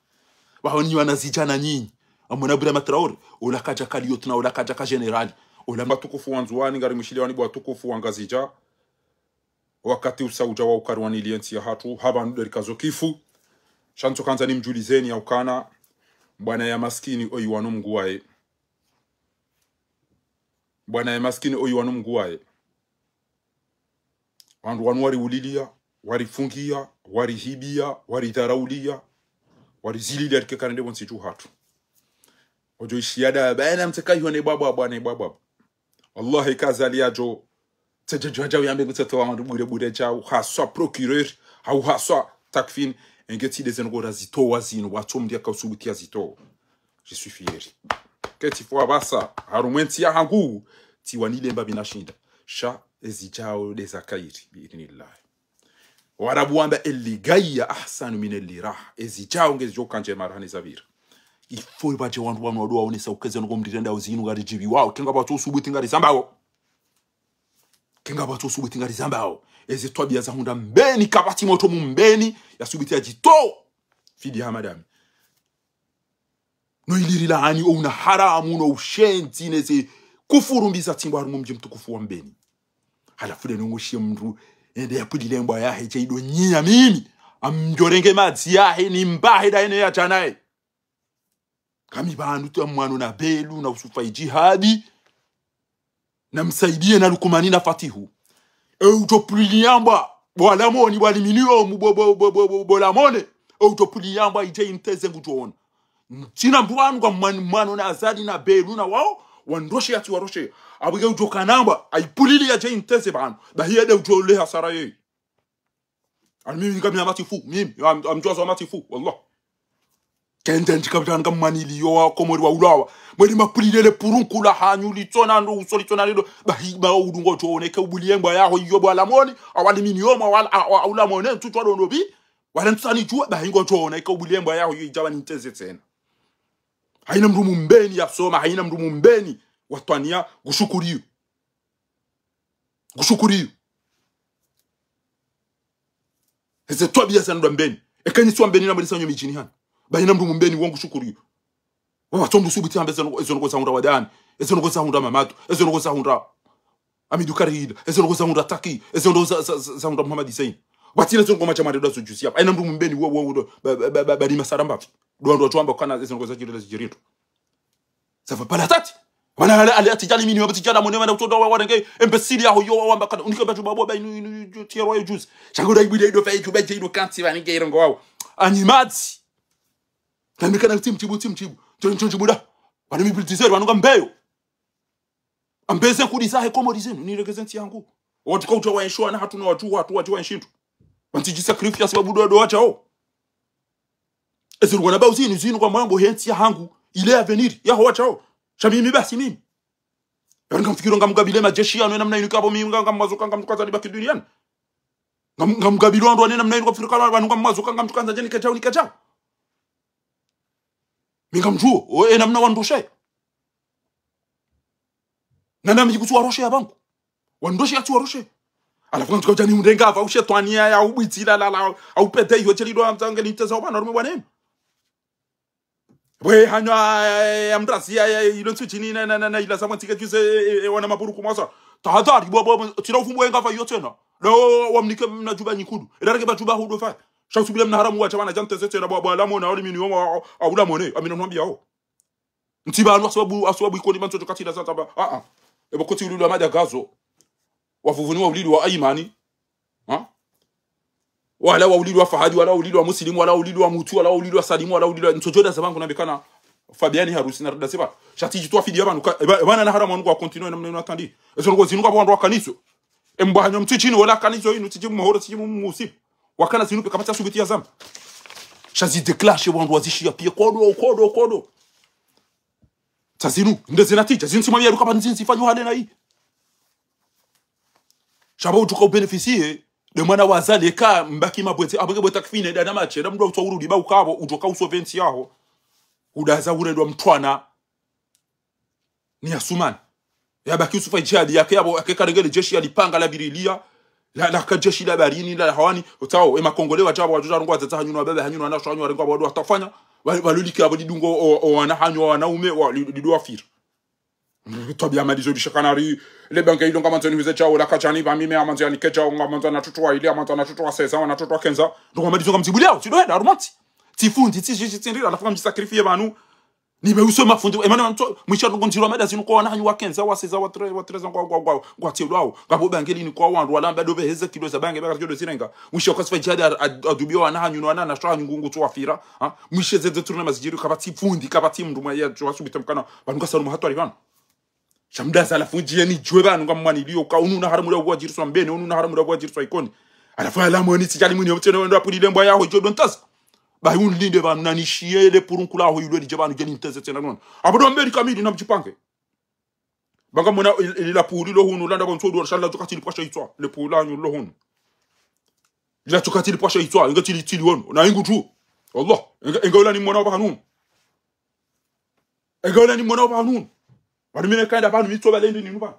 Waho ni wanazidjana nyinyi. Amwona Ibrahima Traoré, ola kadja ka lieutenant, ola kadja ka général. Ola watukufu wandzuwani, ngari mwishiliye wani bo watukufu wa Ngazidja. Wakati usa udja wa ukari waniliye ntsi yahatru, hapvanu nde rikazo kifu. Sha ntsokandza nimdjulizeni ya ukana, bwana ya maskini oyi wanu Mngu waye. Bwana ya maskini oyi wanu Mngu waye. Wandru wanu wariuliliya, warifungiya, warihibiya, waridharauliya. Warizilili arike karende pvontsi dju hatru. Odjo ishiya nda, bayina mtseka iho ne bwabwabwa, ne bwabwabwa. Wallahi, kaza liya djo. Tsedje djwadja uyambe kutse towa wandru bure bure djau, haswa procureur, hau haswa Takfin, enge tsi nde zendrongo razitowa zinu, watso mndru yaka usubuti yazitowa. Je suis fier. Keti fo apvasa, harumwa entsi yahangu, tsi wanilemba pvina shinda. Sha, ezidjao nde za kheri, bi idhnillah. Warabu wamba, اللي جاي أحسن من اللي راح. Ezidjao ngezidjo ka ndjema raha ne zapvira. Il faut pvadje wandru wanu wadjo waonesa uka ezendrongo mrirendao zinu ngaridjibiwao. Kenga pvatso usubuti ngarizambao. Kenga pvatso usubuti ngarizambao. Eze twabiya za hundra Mbeni, kapvatsi motro mu Mbeni, yasubuti yadjitowa. Fidi Hamadami. No iliri laani, o una haramu, no ushenzi, neze kufuru mbi za tsimbwa harumwa mdji mtukufu wa Mbeni. Halafu nde nongo shiye mndru, ende yapvulile mbwa yahe, dje ido nyiya mimi. Amdjorenge madzi yahe, nimbahe nda yene yadja naye. Kami pvanu tsi ya mwano na Belu, na Usufa Idjihadi. Na Msaidiye na Lukumani na Fatihu. E utopulili yambwa, bo Alamoni, bo Aliminiyomu, bo, bo, bo, bo, bo, bo Lamone. E utopulili yambwa, idje inteze ngudjoona. Ntsina mndru wanu nga mwan-, mwano na Azali na Belu na wao, wandroshe yatsi waroshe. Apvo nge udjo kanambwa, aipulili yadje inteze pvanu. Bahi yende udjo le hasara yeye. Ani mimi ngami ya matifu, mimi, am-, amdjuwa zo matifu, wallah. Kende ndika pvutana nga mwaniliyo wa Komori wa ulawa. Mweli mapulile le purunku la hanyu litsona ndo uso litsona lido. Bahi ba udu ngodjo one ke ubuliye mbwa yaho iyo bo Alamoni, awali mini yoma, awali, a-, a-, a Ulamone, ntsutsu wa dondo bi. Wala ntsutsani djuwa, bahi ngodjo one ke ubuliye mbwa yaho iyo idjawa ninteze tsena. Hayina mndru mu Mbeni yasoma, hayina mndru mu Mbeni watwaniya, ngushukuriyo. Ngushukuriyo. Eze twabiya zandru wa Mbeni. Eka nyi tsi wa Mbeni na mwelisa nyo midjini hanu. Bayina mndru mu Mbeni wo ngushukuriyo. Wapvatso mndru usubuti hambe ezo ndrongo, ezo ndrongo za hundra Wadani. Ezo ndrongo za hundra Mamadu. Ezo ndrongo za hundra Amidu Karida. Ezo ndrongo za hundra Taki. Ezo ndrongo za, za, za, za hundra Muhammad Hussein. Watsile ezo ndrongo madjamare ndo zo juzi hapvo. Hayina mndru mu Mbeni wo, wo, wo, ndo, ba, ba, ba, ba, ba, ni masara mbapvi. Ndo wandru wadjo wamba ukana ezo ndrongo zadjiri, zadjiri ndo. Ça va pas la tête. Mana ale, ale atsi djali mini, atsi djala mone, mana utsoda wa, warenge, imbécile yaho yo, wamba kana, unike badju babo, ba inu, inu, inu, tiero yo juzi. Shangu da ibide ido fa idu, badje ido kantsi, ba nike irongo wao. Ani madzi. Nambi kana tsi mdjibu, tsi mdjibu. Tsi, tsi mdjibu da. Wanu mi bultizer, wanu nga mbeyo. Ambeze nkudi zahe Komori zinu, niregeze ntsi yangu. Wandru ka udja wa enshi wana hatru na wandru, wandru wadji wa enshi ndru. Wantsi dji sacrifice sababu ndo, ndo wadjao. Ezinu wana bao zinu, zinu kwa mwambo he ntsi yahangu, ile avenir, yaho wadjao. Sha mimi basi mimi. Yanu ngamfikiro ngamgabile madjeshi yanu, ena mna inu kapvo mimi nga, ngamwazo ka ngamtsuka za nibaki duniani. Ngam-, ngamgabilo wandru wane ena mna inu ngamfikiro ka wanu ngamwazo ka ngamtsuka za djeni kedjao ni kedjao. Mi ngamdjuo, o, ena mna wandroshe. Na nami kutsu waroshe ya bangu. Wandroshe yatsi waroshe. Halafu ngamtsuka udja ni mrenga hapva ushetwani ya, ya ubwitsi la, la, la, au pete iyo tsheli ndo amtsange niteza upvana rume bwana enu. Bwe hanywa, eh, ya mdrasi ya, ya, ilo ntsu djini na, na, na, na, ila zamwa ntsike juze, eh, eh, eh, wana maburu kumwasa. Tahadhari, bwa, bwa, bwa, tsina ufumu wenga hapva iyo tsena. Ndo wamnike mna djuba nyikundu. Ila reke ba djuba hudo fa. Sha usubile mna haramu wa tsha wana djamteze tsena, bwa, bwa, Lamone, au Aliminiyomu, au, au Lamone. Amina nwambiya ho. Ntsi pvanu hasababu, hasababu ikoni mantso tso katsi la zataba. Ah, ah. Epvo kotsi ulilwa Madjagazo. Wavuvuni wa ulilwa Ayimani. Ha? Wala wa ulilwa Fahadi, wala wa ulilwa Musilimu, wala wa ulilwa Mutsu, wala wa ulilwa Salimu, wala wa ulilwa ntso djo da za bangu nambe kana Fabiani Harusi na rada seba. Sha tsi djitwa fidiya pvanu ka, epva, epvana na haramu wanu kwa continuer na mna inu atandi. Ezo ndrongo zinu ka wandru wakanizo. Embwa hanyo mtsi djini wala kanizo inu tsi djimu mahoro tsi djimu musibu. Wakana zinu pe kapvatsi asubuti ya zamba. Sha zi déclencher wandru wazishiya piya kodo, kodo, kodo. Tsa zinu, nde zina tija, zinu tsi mwambiya ruka pvanu zinu zifanyo hale na yi. Sha ba udjuka ubénéficier, nde mwana wa Azali eka mbaki mabwezi, apvo nge bwe takfine, nda na matshe, nda mndru wa utswa urudi, ba ukapvo, udjoka usauver ntsi yaho. Udaza urendwa mtwana. Ni ya Sumani. Ya baki Yusufa Idjihadi, yake yapvo, yake karenge le jeshi ya lipanga la biriliya, la, la ka jeshi la barini, la, la hawani, utsao, e makongole wa tsapvo, wadjudja rungu wadzadze hanyu na wababa hanyu na wanashe hanyu, warengwa wandru watafanya, wa, walulike yapvo lidungo, o, o, wana hanyu, wanaume, wa, li, lidu wafira. Twabiya malizo lishakana ri, le bange ilo ngamandzo nihuze tsao, la kadjani, ba mimi amandzo yanike tsao, ngamandzo na tutu wa ile, amandzo na tutu wa seize, wana tutu wa quinze. Ndrongo malizo ngamzibuliao, tsi ndo henda, harumwa ntsi. Tsi fundi, tsi, tsi, tsi, tsi, ndira, halafu ngamdji sacrifier pvanu. Ni be usoma fundi, emana mtso, mwisha nungu ndziro mada zinu kwa wana hanyu wa quinze, wa seize, wa treize, wa treize, ngwa, ngwa, ngwa, ngwa tselwao. Ngapvo bange lini kwa wandru, wala mba do be heze kilo za bange, baka kudjo do zirenga. Mwisha kwa sifa jihadi ad-, ad-, adubiwa wana hanyu, no wana na shwa hanyu ngu, ngutso wafira. Ha? Mwisha zeze turuna mazidjiri, kapvatsi fundi, kapvatsi mndru mwa ya, djo wasubita mkana, pvanu ka saluma hatwari pvanu. Sha mdaza la fundi yeni djwe pvanu ngamwani liyo, ka unu na haramu la uwa djiriswa Mbeni, unu na haramu la uwa djiriswa Ikoni. Halafu ya lamwe ni tsidjali mwini, obutene wendo apuli lembwa yaho, djo do ntasa. Bahi unilinde pvanu, na nishiye le purunku laho, ilwe lidje pvanu, dje ni nteze tsena nona. Apvo do mbeli kamili na mdjipange. Banga mwana il-, il-, la puli lo hunu, landa bonso do, sha la tsokati lipvasha itswa, le pula hanyu lo hunu. La tsokati lipvasha itswa, inga tsili, tsili wono, na ingu tu. Allah, inga, inga ula ni mwana wa pvanu. Inga ula ni mwana wa pvanu. Pvanu mi nekaenda pvanu, mi tso pvalendi ninu pvanu.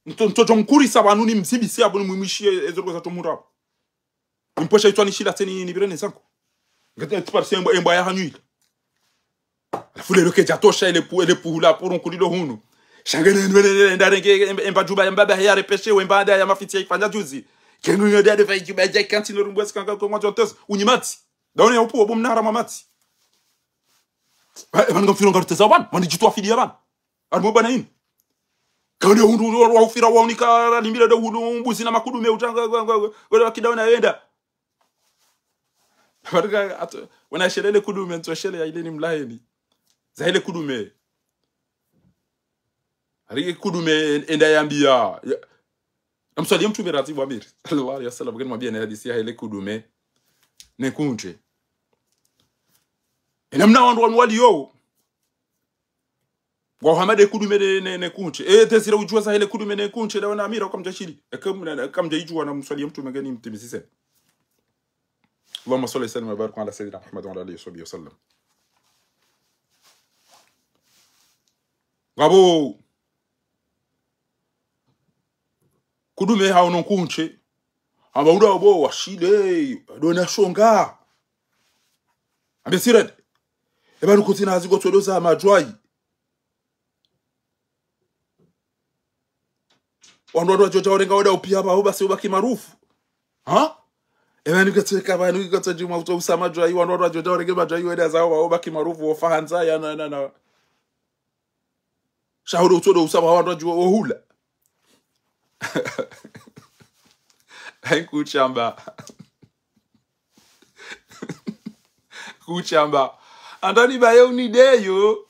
Ntso, ntso djo mkurisa pvanu ni mzibisi apvo ni mwimishiye ezo roko za tomura. Mpvasha itswa ni shila tseni ni pvire ne zangu. Ngati tsiparisi embwa, embwa ya hanyu ile. Halafu lelo kedja tosha ele pu-, ele puhu la purunku lilo hunu. Sha nge ne, ne, ne, ne, ndarenge em-, emba djuba ya mbaba ya repeshe, we mba nda ya mafitsi ya ifanya juzi. Kengu nyo dade fa djuba ya kantsi no rumbu sikanga kwa mwadjo ntesa. Unyi matsi. Daone ya upu, obo mnara mwa matsi. Ba, e, pvanu ngamfiro ngaruteza pvanu, pvanu djitwa fidi ya pvanu. Ari mwa bana inu. Kande hundru wa ufira wa unika limbile do hundru mbuzi na makudume utanga, ngwa, ngwa, ngwa, ngwa, kidaona yenda. Barika ato, wana shele le kudume, ntso shele ya ile ni mlaheni. Za ile kudume. Ari kudume enda yambia. Ya, namswali mtume ratibu amiri. Sallallahu alaihi wasallam, kani mwambia na hadisi ya ile kudume. Ne kunje. Ena mna wandru wanu waliyo. Ngwa hama de kudume ne, ne, ne kunje. E, tezira udjua za hele kudume ne kunje, da wana amira, kamdja shili. E, kam-, na, na, kamdja idjua na mswali ya mtume ngeni mtimizise. اللهم صل وسلم وبارك على سيدنا محمد وعلى آله وصحبه وسلم. Ngapvo kudume hao no kunje. Amba uda obo washile, do na shonga. Ambe sirede. Eba nukuti na hazi kotsodo za madjwai. Wandru wadjo dja warenga wada upia pvao basi ubaki marufu. Ha? Eba nikatseka pvanu nikatsa djuma utso usa madjwai, wandru wadjo dja warenge madjwai wada zao pvao ubaki marufu, wofa handza ya na, na, na. Sha hudo utsodo usa pvao wandru wadjo wohula. Hayi kuchamba. Kuchamba. Andani baye unideyo.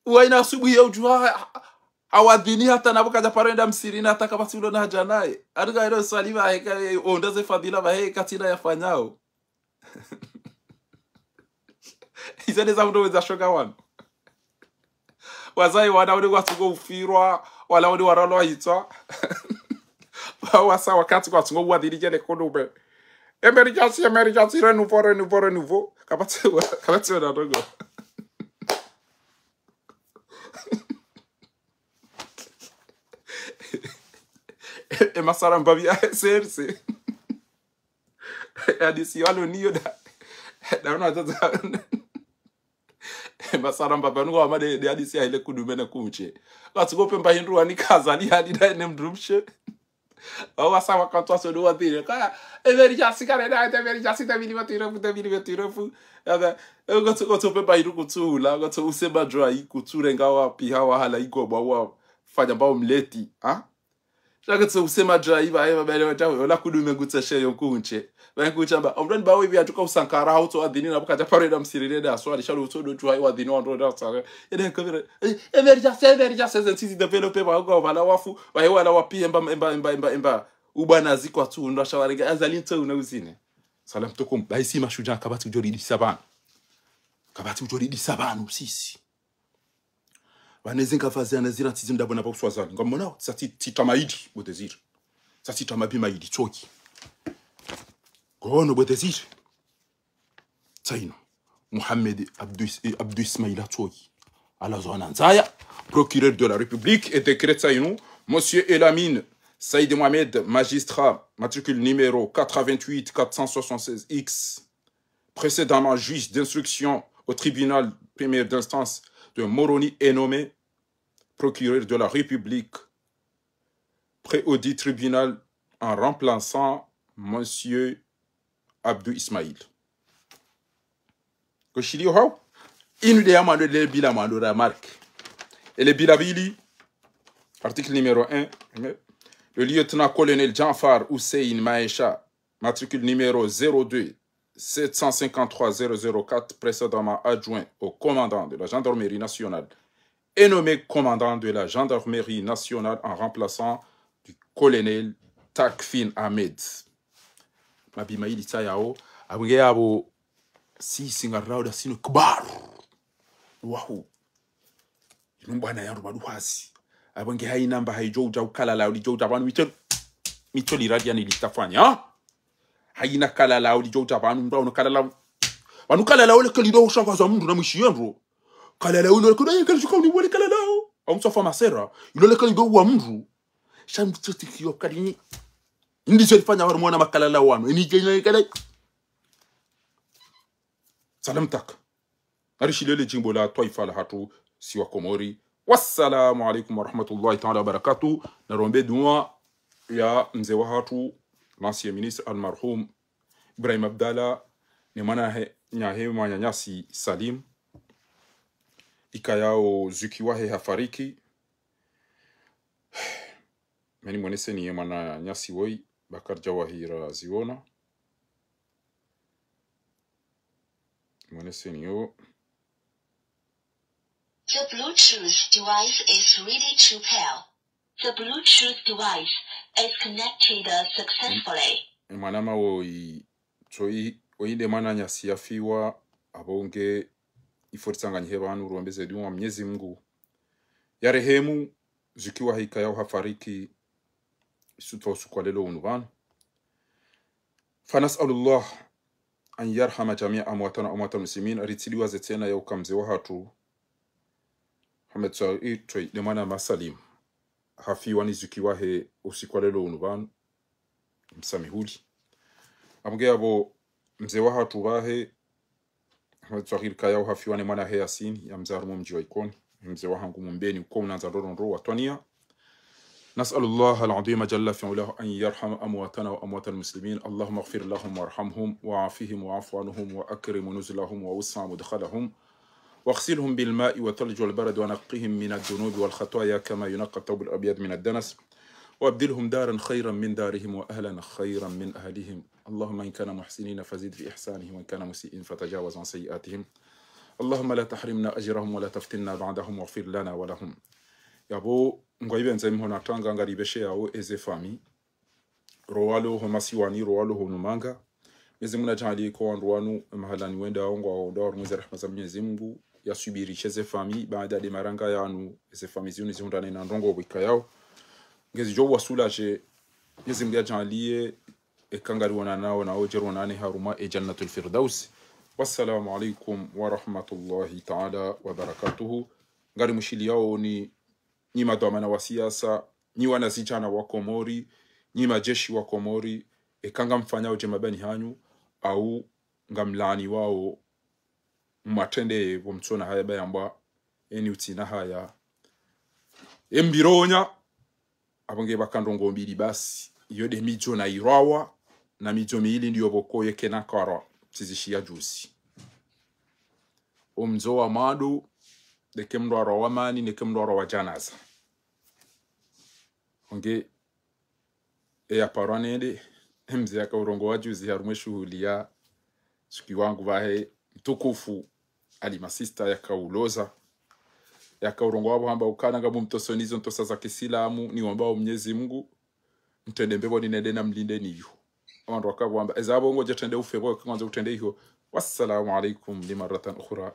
Uwa ina asubuhi ya udjua, ha-, ha-, hawadhini hata na pvo kadja paro enda msirini hata kapvatsi ulo na hadja naye. Aringa ilo swali pvahe ka, e, onda ze fadhila pvahe katsina yafanyao. Izo nde za mndru weza shoka wanu. Wazaya wana wale watsungo ufirwa, wala wale waralwa hitswa. Wawasa wakati kwatsungo uwadhini djele kudume. Emergency, emergency, renouveau, renouveau, renouveau. Kapvatsi wa, kapvatsi wa na ndrongo. E, e masara mbapvi ya S R C. Hadisi walo niyo da. Da una tata. E masara mbapvi anu kwa made, de hadisi ya ile kudume na kunje. Katsuko pemba hindru wani kazali hadi da ne mdrumshe. Awa sawa katwa sodo wa pile. Ka, e veri ja sikare da, e veri ja sita vili vatirefu, te vili vatirefu. Ya da, e kotso, kotso pemba hindru kutsula, kotso use madjwai, kutsurenga wa piha wa hala iko ba wa fanya mbao mleti, ha? Sha kotso use madjwai, ba, e, ba, ba, ba, ola kudume ngutse sheyo kunje. Ba, kunje ba, omdroni ba, we, bi, atuka usankara, hau tso adhini na buka ja paro eda msirire da swali, shalo utso do jwai wadhini wandro da swali. Ede kabire, e, emergency, emergency, zensi zi développer ba, kwa wala wafu, ba, e, wala wapi, emba, emba, emba, emba, emba. Ubwana zikwa tu, ndo shawarenge, azali ntso una uzine. Salam tukum, ba, isi mashujaa, kapvatsi udjo ridisa pvanu. Kapvatsi udjo ridisa pvanu, sisi. Pvanu ezi ngapvazi ana zira ntsi zindapvo na pva uswazani. Ngamwonao, sa tsi, tsi tamaidi, bo Désiré. Sa tsi tamabi maidi, tsoki. Ngono, bo Désiré. Tsaino. Mohamed Abdou Is-, eh, Abdou Ismaïla tsoki. Ala zwana ndzaya. Procureur de la République et décret tsaino. Monsieur Elamine Saïd Mohamed, magistrat, matricule numéro quatre-vingt-huit quatre cent soixante-seize X. Précédemment juge d'instruction au tribunal première instance de Moroni et nommé procureur de la République, préaudit tribunal en remplaçant Monsieur Abdou Ismaïl. Koshilio hao. Inu nde ya mwando, ele bila mwando, remarque. Ele bila pvili. Article numéro un. Le lieutenant-colonel Djanfar Hussein Maesha, matricule numéro zéro deux sept cent cinquante-trois zéro zéro quatre, précédemment adjoint au commandant de la gendarmerie nationale, est nommé commandant de la gendarmerie nationale en remplaçant du colonel Takfin Ahmed. Mabi maili tsayao, apvo nge yapvo, si singa rauda sinu kbar. Wahu. Inu mbwana ya ruba duhasi. Apvo nge haina mba haidjo udja ukala lao lidjo udja pvanu mitso, mitso liradia ni litafanya, ha? Haina kala lao lidjo udja pvanu, mba uno kala lao. Pvanu kala lao leke lido ushangaza mndru na mwishi yendro. Kala lao ilo leke, na yeka lishuka uni wale kala lao. Au mtsofa masera. Ilo leke lido wa mndru. Sha mtso tikiyo kali ni. Ndizo lifanya waru mwana makala lao wanu. Eni jenya kala. Salam tak. Narishilele jimbo la twaifa la hatru si wa Komori. Wassalamu alaikum warahmatullahi taala wabarakatuh. Narombe dua ya mze wa hatru, l'ancien ministre almarhum Ibrahim Abdallah, ne mwana he, nyahe mwananyasi Salim. Ikayao zuki wahe hafariki. Meni mwenese ni ye mwananyasi woyi, Bakar Jawahira ziona. Mwenese ni yo. The Bluetooth device is ready to pair. The Bluetooth device is connected successfully. Mwanama woyi, tsoyi, woyi nde mwananyasi yafiwa, apvo nge ifo ritsanganyihe pvanu, rombeze dua Mnyezi Mungu ya rehemu, zuki wahe ikayao hafariki, isutwa usiku wa lelo unu pvanu. فنسأل الله أن يرحم جميع أمواتنا وأموات المسلمين. Ritsiliwa ze tsena ya uka mze wa hatru Mohamed Said Twai, nde mwana ma Salim, hafiwa ni zuki wahe usiku wa lelo unu pvanu. Msamihuli. Apvo nge yapvo mze wa hatru pvahe Ahmed Swahili kayao hafiwa ne mwana he Yasini, ya mze harumwa mdji wa Ikoni. Mze wahangu Mumbeni, uko unandza ndrondrondro, watwaniya. نسأل الله العظيم جل في علاه أن يرحم أمواتنا وأموات المسلمين. اللهم اغفر لهم وارحمهم وعافهم واعف عنهم وأكرم نزلهم ووسع مدخلهم واغسلهم بالماء والثلج والبرد ونقهم من الذنوب والخطايا كما ينقى الثوب الأبيض من الدنس وأبدلهم دارا خيرا من دارهم وأهلا خيرا من أهلهم. اللهم إن كانوا محسنين فزد في إحسانهم وإن كانوا مسيئين فتجاوز عن سيئاتهم. اللهم لا تحرمنا أجرهم ولا تفتنا بعدهم واغفر لنا ولهم. Yapvo, ngwaipvendza mhono tanga ngaripveshe yao eze fami. Rowalo ho masiwani, rowalo ho numanga. Mnyezi Mungu nadjaanliye ko wandru wanu, mahalani wendao, ngwaondao harumwa ze rahma za Mnyezi Mungu, yasubiri she ze fami, baada de maranga yanu, eze fami zinu zihundrane na ndrongoo pvo ikayao. Ngezidjo wasulaje, Mnyezi Mungu yadjaanliye, eka ngariwonanao nao, dje riwonane harumwa e Jannatul Firdaus. Wassalamu alaikum warahmatullahi taala wabarakatuhu. Ngarimshiliyaoni, nyi madhwamana wa siasa, nyi wanazidjana wa Komori, nyi majeshi wa Komori, eka ngamfanyao dje mabani hanyu, au ngamlaaniwao, mwatrende pvo mtsona haya bayambwa, eni utsina haya. E mbironya, apvo nge pvaka ndrongoo mbili basi, iyo de midjo na irwawa, na midjo mili ndiyo pvoko yeke na karwa, tsizishiya juzi. O mdzo wa mwando, neke mndru arwa wa mani, neke mndru arwa wa janaza. Onge, e ya parwa nende, e mze yaka urongowa juzi harumwa e shuhuli ya suki wangu pvahe mtukufu, Ali Masista yaka uloza. Yaka urongowa pvo hamba ukana ngamumtosoni zo ntosa za kisilamu, niwombao Mnyezi Mungu, mtrende mbepvoni nende na mlinde niyo. Wandru waka pvo hamba, eza pvo ngodje trende ufe pvo, kangwandzo utrende iho. Wassalamu alaikum limaratan ukhra.